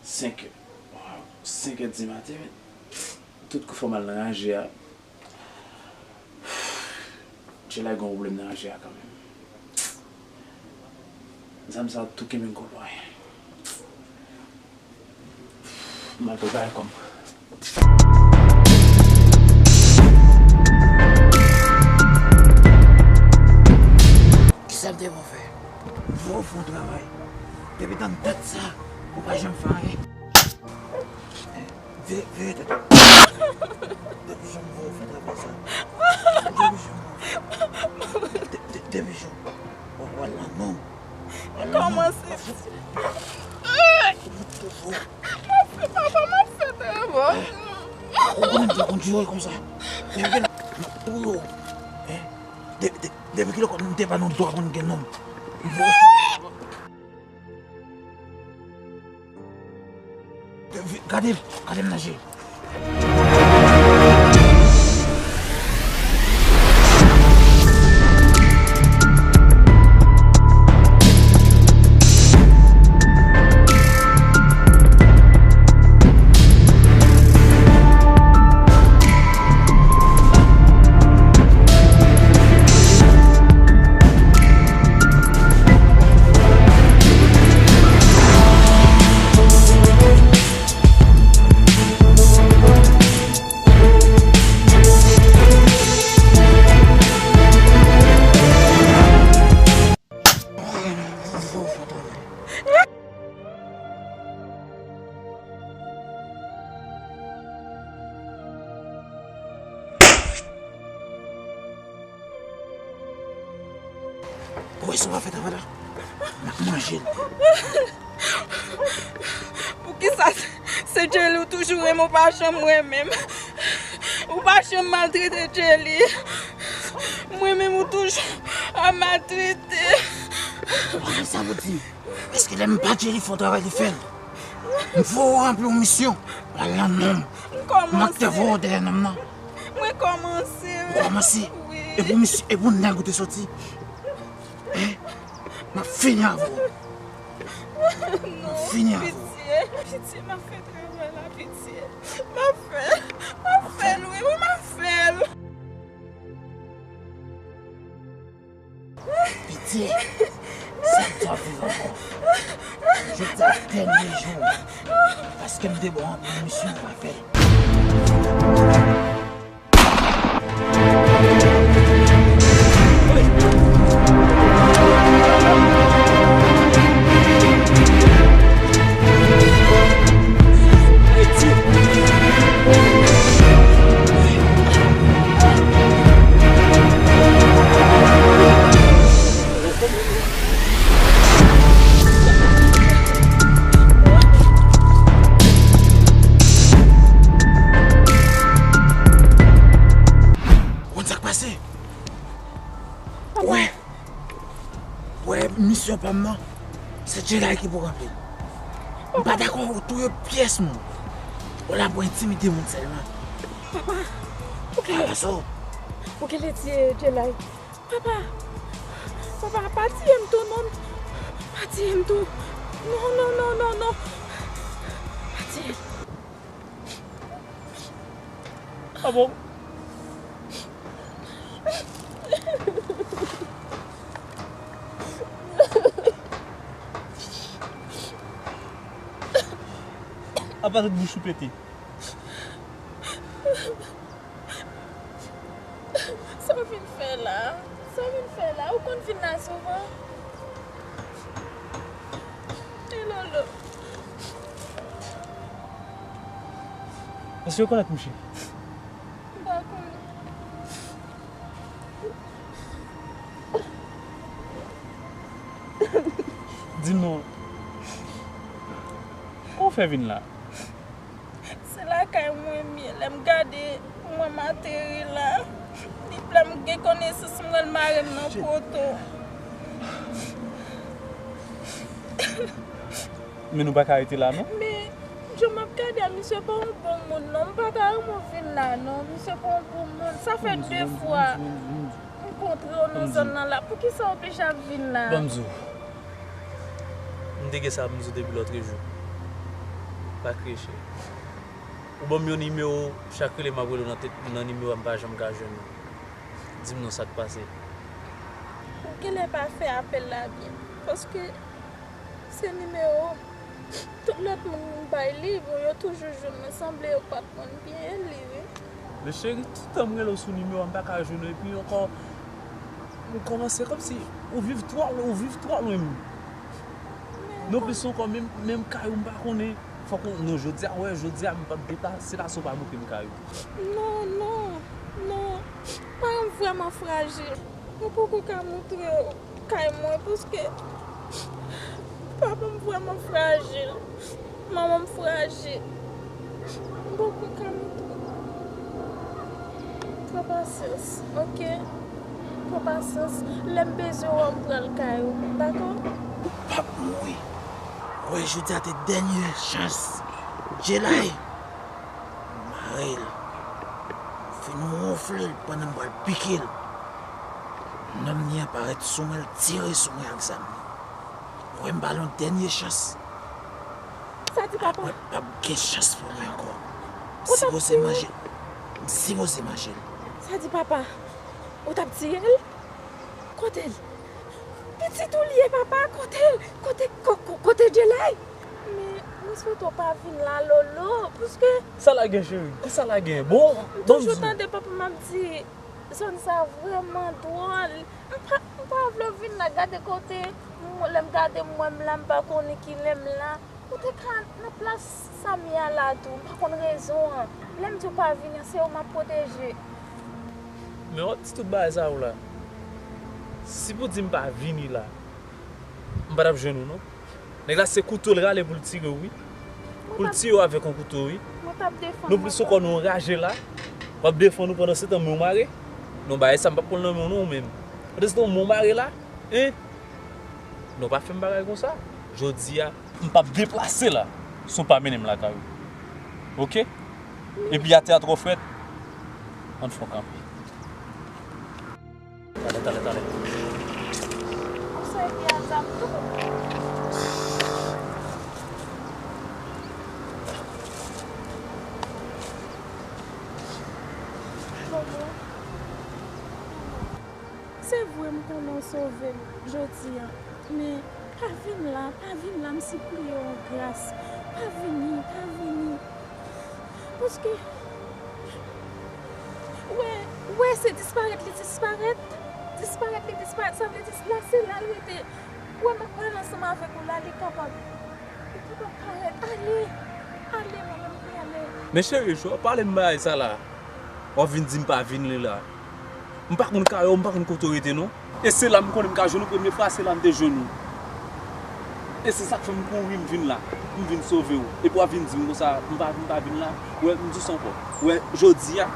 Senk è. Waw, senk è di maten, men. Tout kou fò m al nan raje a. Tchelay gen yon pwoblèm nan raje a kanmenm. Zam sa tou kenbe m kon lwen. M al prepare kò m. Kisa m te pou fè? Voye w fè yon travay. Depi tann dat sa, ou pa janm fè anyen. Depi jan m voye w fè travay sa. Depi jan m voye w fè. De- de- Depi jan. Wè, wè, la non. Wè, la non. Kòmanse. Papa, m ap fè travay. Ou konnen m te kondwi w konsa. Depi ke m ap touye w. Hein? De- de- Depi kilè kòm m te pa nan dwa konn gen nonm. M voye w fè. Gade, gade m naje. Ou wè sa w ap fè travay la? M ap manje l. Poukisa se, se Jelly ou toujou renmen, ou pa janm renmen m? Ou pa janm maltrete Jelly. Mwen menm ou toujou ap maltrete. Ou pa konn sa pou di. Èske lè m pa Jelly fè yon travay li fè l? M voye w ranpli yon misyon. Wè la nonm. M ap te voye w dèyè nonm nan. Mwen kòmanse. Ou kòmanse? Wi. E pou misye, e pou nèg ou te soti? Hein? M ap fini avè w. M ap fini avè w. Pitye, pitye, m ap fè travay la, pitye. M ap fè l, m ap fè l, wi, wi, m ap fè l. Pitye, si w ap viv ankò, jodi a dènye jou w, paske m te ba w yon misyon ou pa fè l. Konn sa k pase? Wè, wè, misyon pa m nan, se Jelly ki pou ranpli l. M pa dakò ou touye pyès moun. Ou la pou entimide moun sèlman. Papa, ou genlè, ou genlè tiye Jelly. Papa, papa, pa tiye m tou non. Pa tiye m tou. Non, non, non, non, non. Pa tiye m. Ah bon? Apa tout bouch ou pete? Sa w vin fè la? Sa w vin fè la? Ou konn vin la souvan? E Lolo? Èske w konèt misye? M pa konnen. Di m non. Kòman w fè vin la? Se lakay mwen m ye. Lè m gade mwen m ateri la, li plen m gen konesans, m wè l mare m nan poto. Men nou pa ka rete la non. Men jan m ap gade a, misye pa yon bon moun non. M pa ta renmen w vin la non. Misye pa yon bon moun. Sa fè de fwa. M kontre w nan zòn nan la. Poukisa w oblije ap vin la? Ban m di w. M te gen sa pou m di w depi lòtrejou. Pa kriye, cheri. Ou ban m yon nimewo, chak rele m ap rele w nan tèt, nan nimewo a, m pa janm ka jwenn ou. Di m non, sa k pase? Ou genlè pa fè apèl la byen. Paske se nimewo tout lòt moun m bay li, bon, yo toujou jwenn mwen, sanble yo pa t konn byen li, wi. Men cheri, tout tan m rele w sou nimewo a, m pa ka jwenn ou. Epi ankò, m kòmanse kòmsi ou viv twò lwen, ou viv twò lwen m. Nonplis ankò, menm, menm kay ou m pa konnen. Fòk ou, non, jodi a, wè, jodi a, m p ap deplase la si w pa montre m kay ou. Non, non, non. Paran m vrèman frajil. Mwen poko ka montre w kay mwen, paske papa m vrèman frajil. Manman m frajil. M poko ka montre. Pran pasyans, oke? Pran pasyans. Lè m bezwen w, m pral kay ou, dakò? Ou p ap mouri. Wè, jodi a te dènye chans. Jelay. Mare l. Fin wonfle l pandan m pral pike l. Nonm li an parèt sou mwen, l tire sou mwen ak zam li. Wè, m ba l yon dènye chans. Sa di papa? Mwen p ap gen chans pou li ankò. M sipoze manje. M sipoze manje l. Sa di papa? Ou t ap tire l? Kote l? Pitit ou li ye, papa? Kote l? Kote, ko-, ko-, kote Jelay? Men, mwen swete w pa vin la, Lolo, paske... Sa la gen, cheri? Ki sa la gen? Bon, m toujou tande papa m ap di, zòn sa vrèman dwòl. M pa, m pa vle w vin la. Gade kote, m, lè m gade m wè m la, m pa konnen kilè m la. Ou te ka nan plas Samy a la tou, m pa konn rezon an. Lè m di w pa vini an, se ou m ap pwoteje. Men w ap di tout bagay sa yo la. Si pou di m pa vini la, m pa t ap jwenn ou non. Nèg la se kouto l rale pou l tire w wi. Pou l tiye w avèk yon kouto wi. Mwen t ap defann mwen. Non plis ankò nou anraje la. W ap defann ou pandan se tan men w mare. Non bagay sa m p ap pran l nan men w non ou menm. Pandan se tan men w mare la. Hein? Non pa fè m bagay konsa. Jodi a, m p ap deplase la si w pa mennen m lakay ou. Oke? Epi atè a twò frèt. Ann fè yon kanpe. Talè, talè, talè. Ou sèvi a zam tou? Bobo. Se vre m konnen w sove m jodi a, men pa vin la, pa vin la, m sipliye w an gras. Pa vini, pa vini. Paske, wè, wè, se disparèt li disparèt. Disparèt li disparèt, sa vle di la, se la l rete. Wè, m ap pale ansanm avèk ou la, li kapab, li kapab parèt. Ale, ale, manman, m prale. Men cheri, w ap pale m bagay sa la. W ap vin di m pa vin li la. M pa konn kay ou, m pa konn kote w rete non. E se la m konnen m ka jwenn ou premye fwa, se la m te jwenn ou. E se sa k fè m kouri, m vin la. M vin sove w. Epi w ap vin di m konsa, m pa, m pa vin la. Wè, m di w sa ankò. Wè, jodi a,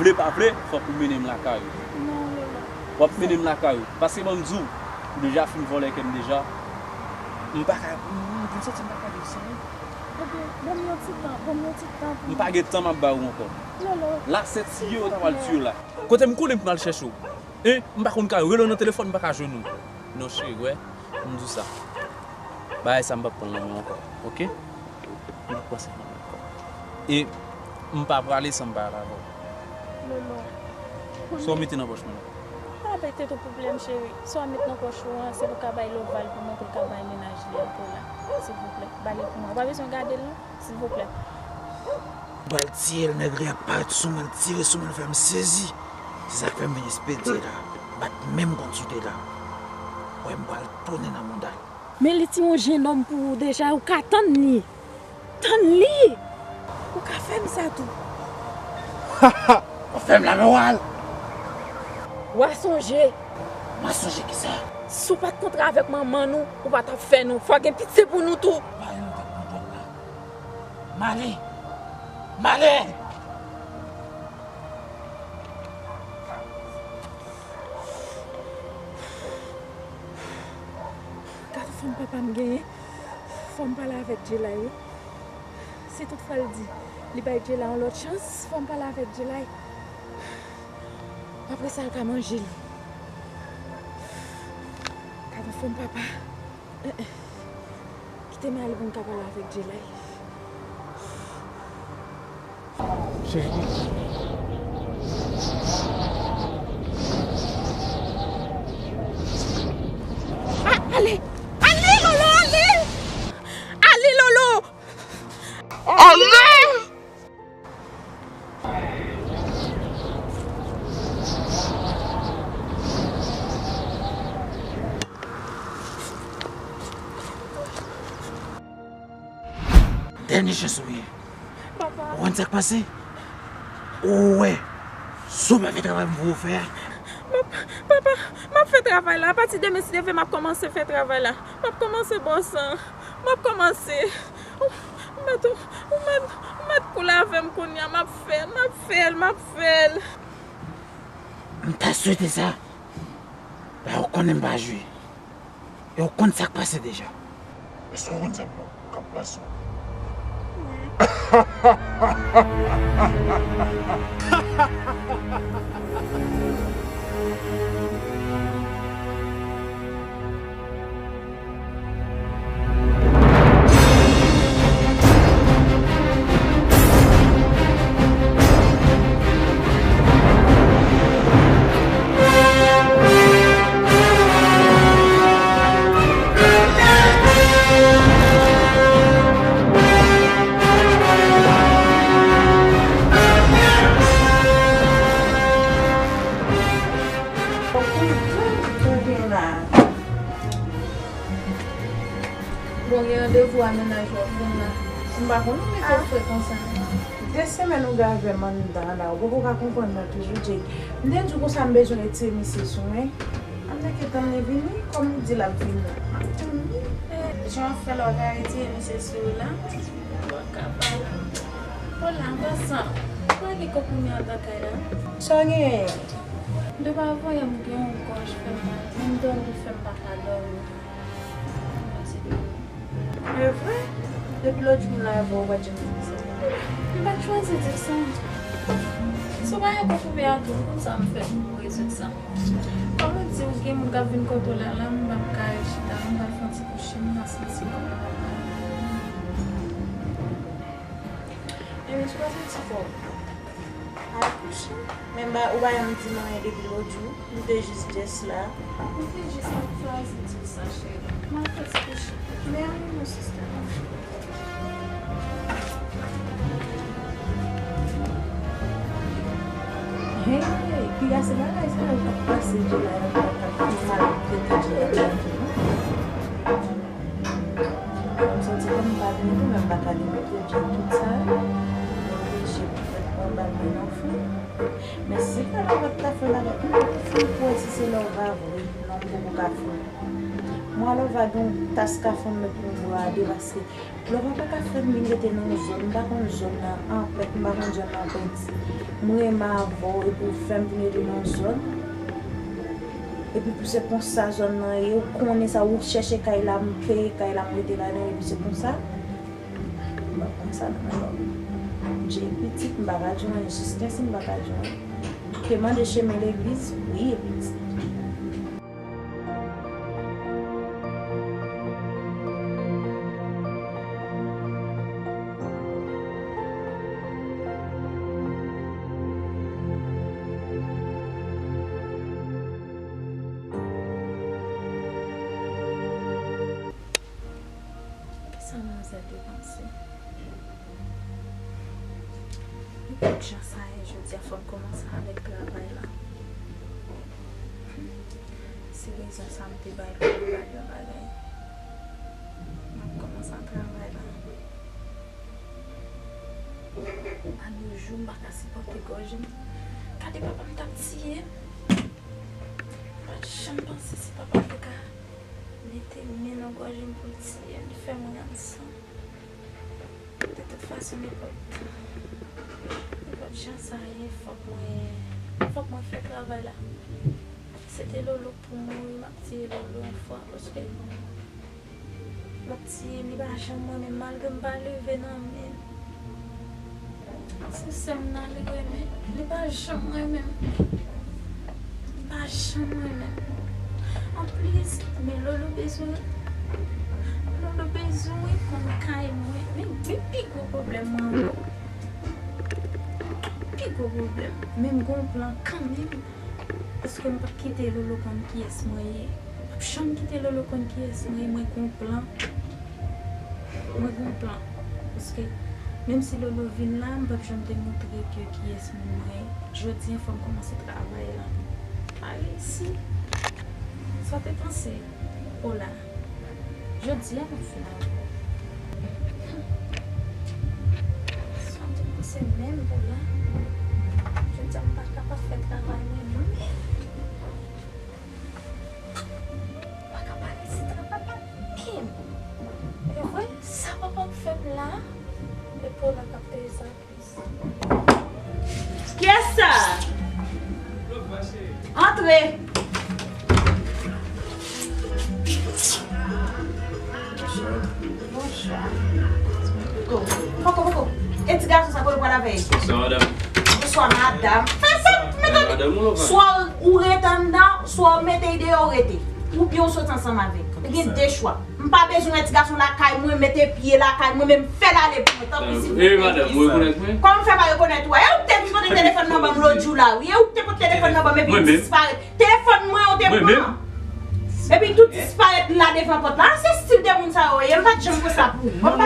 vle pa vle, fòk ou mennen m lakay ou. Non, Lolo. W ap mennen m lakay ou. Paske ban m di w, ou deja fin vòlè kè m deja. M pa ka, m, m vin santi m pa ka viv san ou. Ebyen, ban m yon ti tan, ban m yon ti tan pou... M pa gen tan m ap ba ou ankò. Lolo. La, se tiye yo ta pral tiye w la. Kote m konnen m pral chèche w? Hein? M pa konn kay ou. Rele w nan telefòn, m pa ka jwenn ou. Non, cheri, wè. M di w sa. Bagay sa, m p ap pran l nan men w ankò. Oke? M p ap pran sa nan men w ankò. E m pa prale san m pa al avè w. Lolo. Sa w mete nan pòch mwen la? Pa bay tèt ou pwoblèm, cheri. Sa w met nan pòch ou an, se pou w ka bay Loval pou montre l ka bay mennaj li an pou w la. Silvouplè, ba li pou mwen. Ou pa bezwen gade l non. Silvouplè. Bal tiye l, nèg li ap parèt sou mwen, l tire sou mwen, l fè m sezi. Se sa k fè m vin espedye la. Bat menm kont sou te la. Wè m pral tounen nan mouda l. Men li ti yon jennonm pou ou deja, ou ka tann li. Tann li! Ou ka fè m sa tou. W ap fè m la, men w al. W a sonje. M a sonje kisa? Si w pa t kontre avèk manman nou, ou pa t ap fè nou. Fò gen pitye pou nou tou. Mare nan tèt mwen twòp la. Male! Male! Gade fanm papa m genyen. Fò m pale avèk Djelay wi. Si tout fwa l di li bay Djelay yon lòt chans, fò m pale avèk Djelay. Apre sa, l ka manje l. Gade fanm papa. Eh, eh. Kite m ale pou m ka pale avèk Djelay. Cheri. A, ale! Ale, Lolo, ale! Ale, Lolo! Ale! Dènye chans ou ye. Papa. Ou konn sa k pase? Ou wè, si w pa fè travay m voye w fè a. Papa, m ap fè travay la. Apati demen, si Dye vle, m ap kòmanse fè travay la. M ap kòmanse bòs lan. M ap kòmanse. Ou mèt, ou mèt, ou mèt koule avè m kounye a. M ap fè l, m ap fè l, m ap fè l. M ta swete sa. Paske ou konnen m pa jwe. E ou konn sa k pase deja. Èske ou konn sa k ap pase? Bon, gen randevou a mennaj ou ap jwenn la. M pa konn ou mete w fre konsa. De semèn ou gen avè m anndan la, ou poko ka konprann mwen toujou, Jake. M te di w konsa m bezwen retire misye sou mwen. M te ket tann li vini, kòm li di l ap vini. M ap tann li. Jan w ap fè la, w ka retire misye sou ou la? Ou pa ka pale. Hola, m pasan. Ou pa gen konprime anndan kay la? Sa w genyen? Depi avan yè m gen yon gòj fè m mal, menm dòmi fè m pa ka dòmi. E vre? Depi lòt jou m la avè w, ou pa t janm di m sa. M pa t chwazi di sa. Si w pa gen konpime a tou, m konn sa m fè pou m rezoud sa. Kòm ou di ou gen moun k ap vin kote w la, la m p ap ka rechita, m pral fè yon ti kouche, m pa santi kò m nan. Ebyen, si w pa santi kò w, al kouche. Men m pa, ou pa janm di m anyen depi lòt jou. M te jis just la. M te jis ap chwazi di w sa, cheri. M al fè ti kouche. Men anyen non, sista. Hey, piga se bagay sa yo k ap pase Djilay ankò, k ap pi mal trete Djilay la tou, non? M santi kòm m pa vini tou, men m pa ka vini tou, di tout sa yo. M oblije pou fèt pran bal mwen nan fou. Men si Kalòv ap ta fè bagay, m poko fin kwè si se lè w pa vre, non, m poko ka fin. Mwen, Lova gen yon tas ka fè m met pou m brade, paske Lova pa ka fè m vin rete nan yon zòn, m pa konn zòn nan anpèt, m pa konn zòn nan pèdi. M renmen avè w, epi w fè m vin rete nan yon zòn. Epi pou se konsa zòn nan ye, ou konnen sa, ou chèche kay la, m peye kay la, m rete ladan, epi se konsa. M pa konn sa non, Love. Jay pitit, m pa ka di w anyen, jistens m pa ka di w anyen. Te mande chemen legliz, wi, e pitit. Kisa manzè te panse? Li konn jan sa ye, jodi a fò m kòmanse avèk travay la. Se rezon sa m te bay pou m pa di yon bagay. M ap kòmanse travay la. Pa de jou m pa ka sipòte gòj m. Gade papa m t ap tiye m. M pa t janm panse si papa m te ka mete men nan gòj m pou l tiye m, fè m rann san. De tout fason, nenpòt, nenpòt jan sa ye, fòk mwen, fòk mwen fè travay la. Se te Lolo pou mouri, m ap tiye Lolo yon fwa, paske l ap tiye m, li pa janm renmen m, malgre m pa leve nan men l. Se sè m nan li renmen, li pa janm renmen m. Li pa janm renmen m. Anplis, men Lolo bezwen, Lolo bezwen konn kay mwen. Men, men pi gwo pwoblèm mwen ankò. Pi gwo pwoblèm. Men m gon plan kanmenm. Paske m p ap kite Lolo konn kiyès mwen ye. M p ap janm kite Lolo konn kiyès mwen ye. Mwen gon plan. Mwen gon plan. Paske menm si Lolo vin la, m p ap janm demontre ke kiyès moun mwen ye. Jodi a, fò m kòmanse travay la. Pa reyisi. Sa w te panse? Hola. Jodi a, m ap fin avè w. Pou la, jodi a m pa kapab fè travay mwen, non, men. M pa ka pale si travay la menm. E vre, sa papa m fè m la, e pou la k ap peye sa plis. Kiyès sa? Antre. Bonswa. Poko, poko. E ti gason sa, kote w pral avè l? Bonswa, madanm. Bonswa, madanm. Fè sa, mete madanm ou la. Swa ou rete anndan, swa w mete l deyò, w rete. Oubyen w soti ansanm avè l. Gen de chwa. M pa bezwen wè ti gason lakay mwen, mete pye lakay mwen, men m fè l ale pou mwen, tanpri, silvouplè. Madanm, ou rekonèt mwen? Kòman m fè pa rekonèt ou a? E ou k te vin pote telefòn nan ban m lòt jou la, wi. E ou k te pote telefòn nan ban m epi disparèt. Telefòn mwen, ou te pran. Epi tou disparèt la devan pòt la. A, se stil de moun sa yo ye. M pa t janm konsa pou ou. Non, non,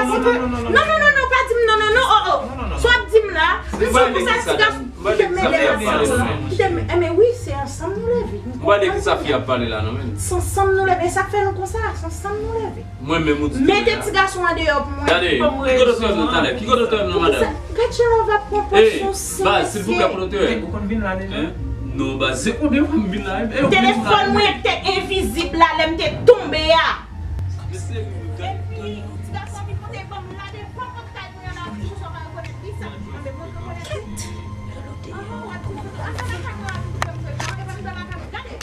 non, non, non, pa di m non, non, non, oh, oh. Sa w ap di m la, m di w konsa, ti gason. Kite m mele ansanm. Kite m, enben wi, se ansanm nou leve. M pa de ki sa fi ap pale la, non, men. Se ansanm nou leve. E sa k fè nou konsa, se ansanm nou leve. Mwen menm ou di. Mete ti gason an deyò pou mwen. Gade, ki kote w te wè m nan talè? Ki kote w te wè m nan, madanm? Gad jan w ap pran pòsyon san, mesye. Baz, silvouplè, kote w te wè m? Ou konn vin la deja? Non, baz, se konbyen fwa m vin la? Telefòn mwen te envizib la, lè m te tonbe a. Epi, ti gason vin pote ban m la devan pòt kay mwen an la, pou sa w pa rekonèt li sa. Anben, mwen rekonèt li. Aha, w ap di, antre nan kay mwen a, tou, tou, tou, tou, e pa antre nan kay mwen. Gade,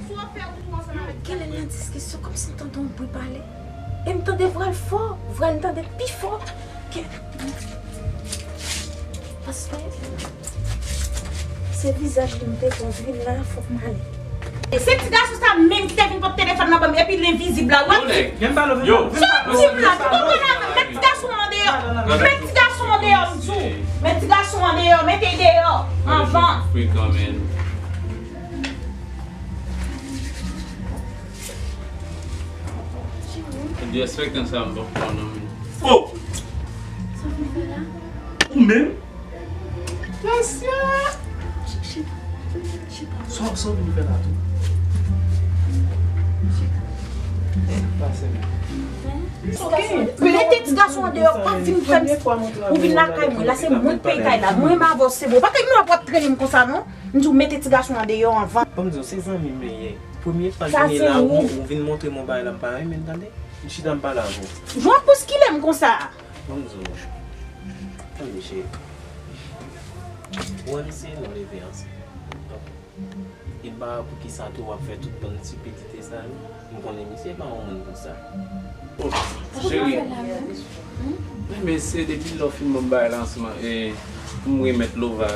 si w fè ou tou ansanm avèk. Genlè nan diskisyon, kòmsi m tande yon bri pale. E m tande vwa l fò, vwa l m tande pi fò. Ke, paske se vizaj li m te wè vin la, fòk m ale. E se ti gason sa menm ki te vin pote telefòn nan ban m, epi l envizib la, w ap di. Yo, sa w ap di m la, ki konprann avè m, met ti gason an deyò. Met ti gason an deyò, m di w. Met ti gason an deyò, mete l deyò, anvan. Frekan, men. Derespektan sa m p ap fè w non, men. Oh! Sa w vin fè la? Ou menm? Tasya! Chita. Chita. Sa, sa w vin fè la tou? Chita. Pase men. Mete ti gason an deyò, pa vin fè m. Ou vin lakay mwen, la se mwen k peye kay la. Mwen m avè w se bon. Pa kite nou ap trennen m konsa non. M di w mete ti gason an deyò anvan. Ban m di w, se zanmi m li ye. Premye fwa l vini la, ou, ou vin montre m yon bagay la, m pa renmen l, tande. M chita m pale avè w. Jan w ap bouskile m konsa. Ban m di w. Tande, cheri. Ou wè misye, nou leve ansanm. E m pa wè poukisa tou w ap fè tout bann stipidite sa yo. M konnen misye pa yon moun pou sa. Oh, cheri. Men, men se depi lè w fin ban m bagay la ansanm, e, pou m remèt Lova,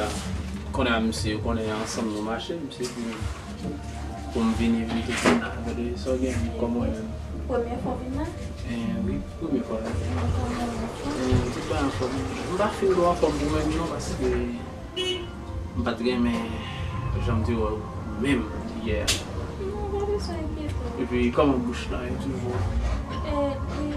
konnen a misye, konnen ansanm nou mache, misye di pou m vini, vin tout moun. Gade sa w gen, kòman w ye menm? Premye fwa w vin la? E, wi, premye fwa. Ou anfòm, ou anfòm? E, tout bagay anfòm. M pa fin twò anfòm pou mwen non, paske m pa t renmen jan m te wè w menm yè a. Non, pa bezwen enkyete w. Epi, kòman bouch lan ye toujou? E, li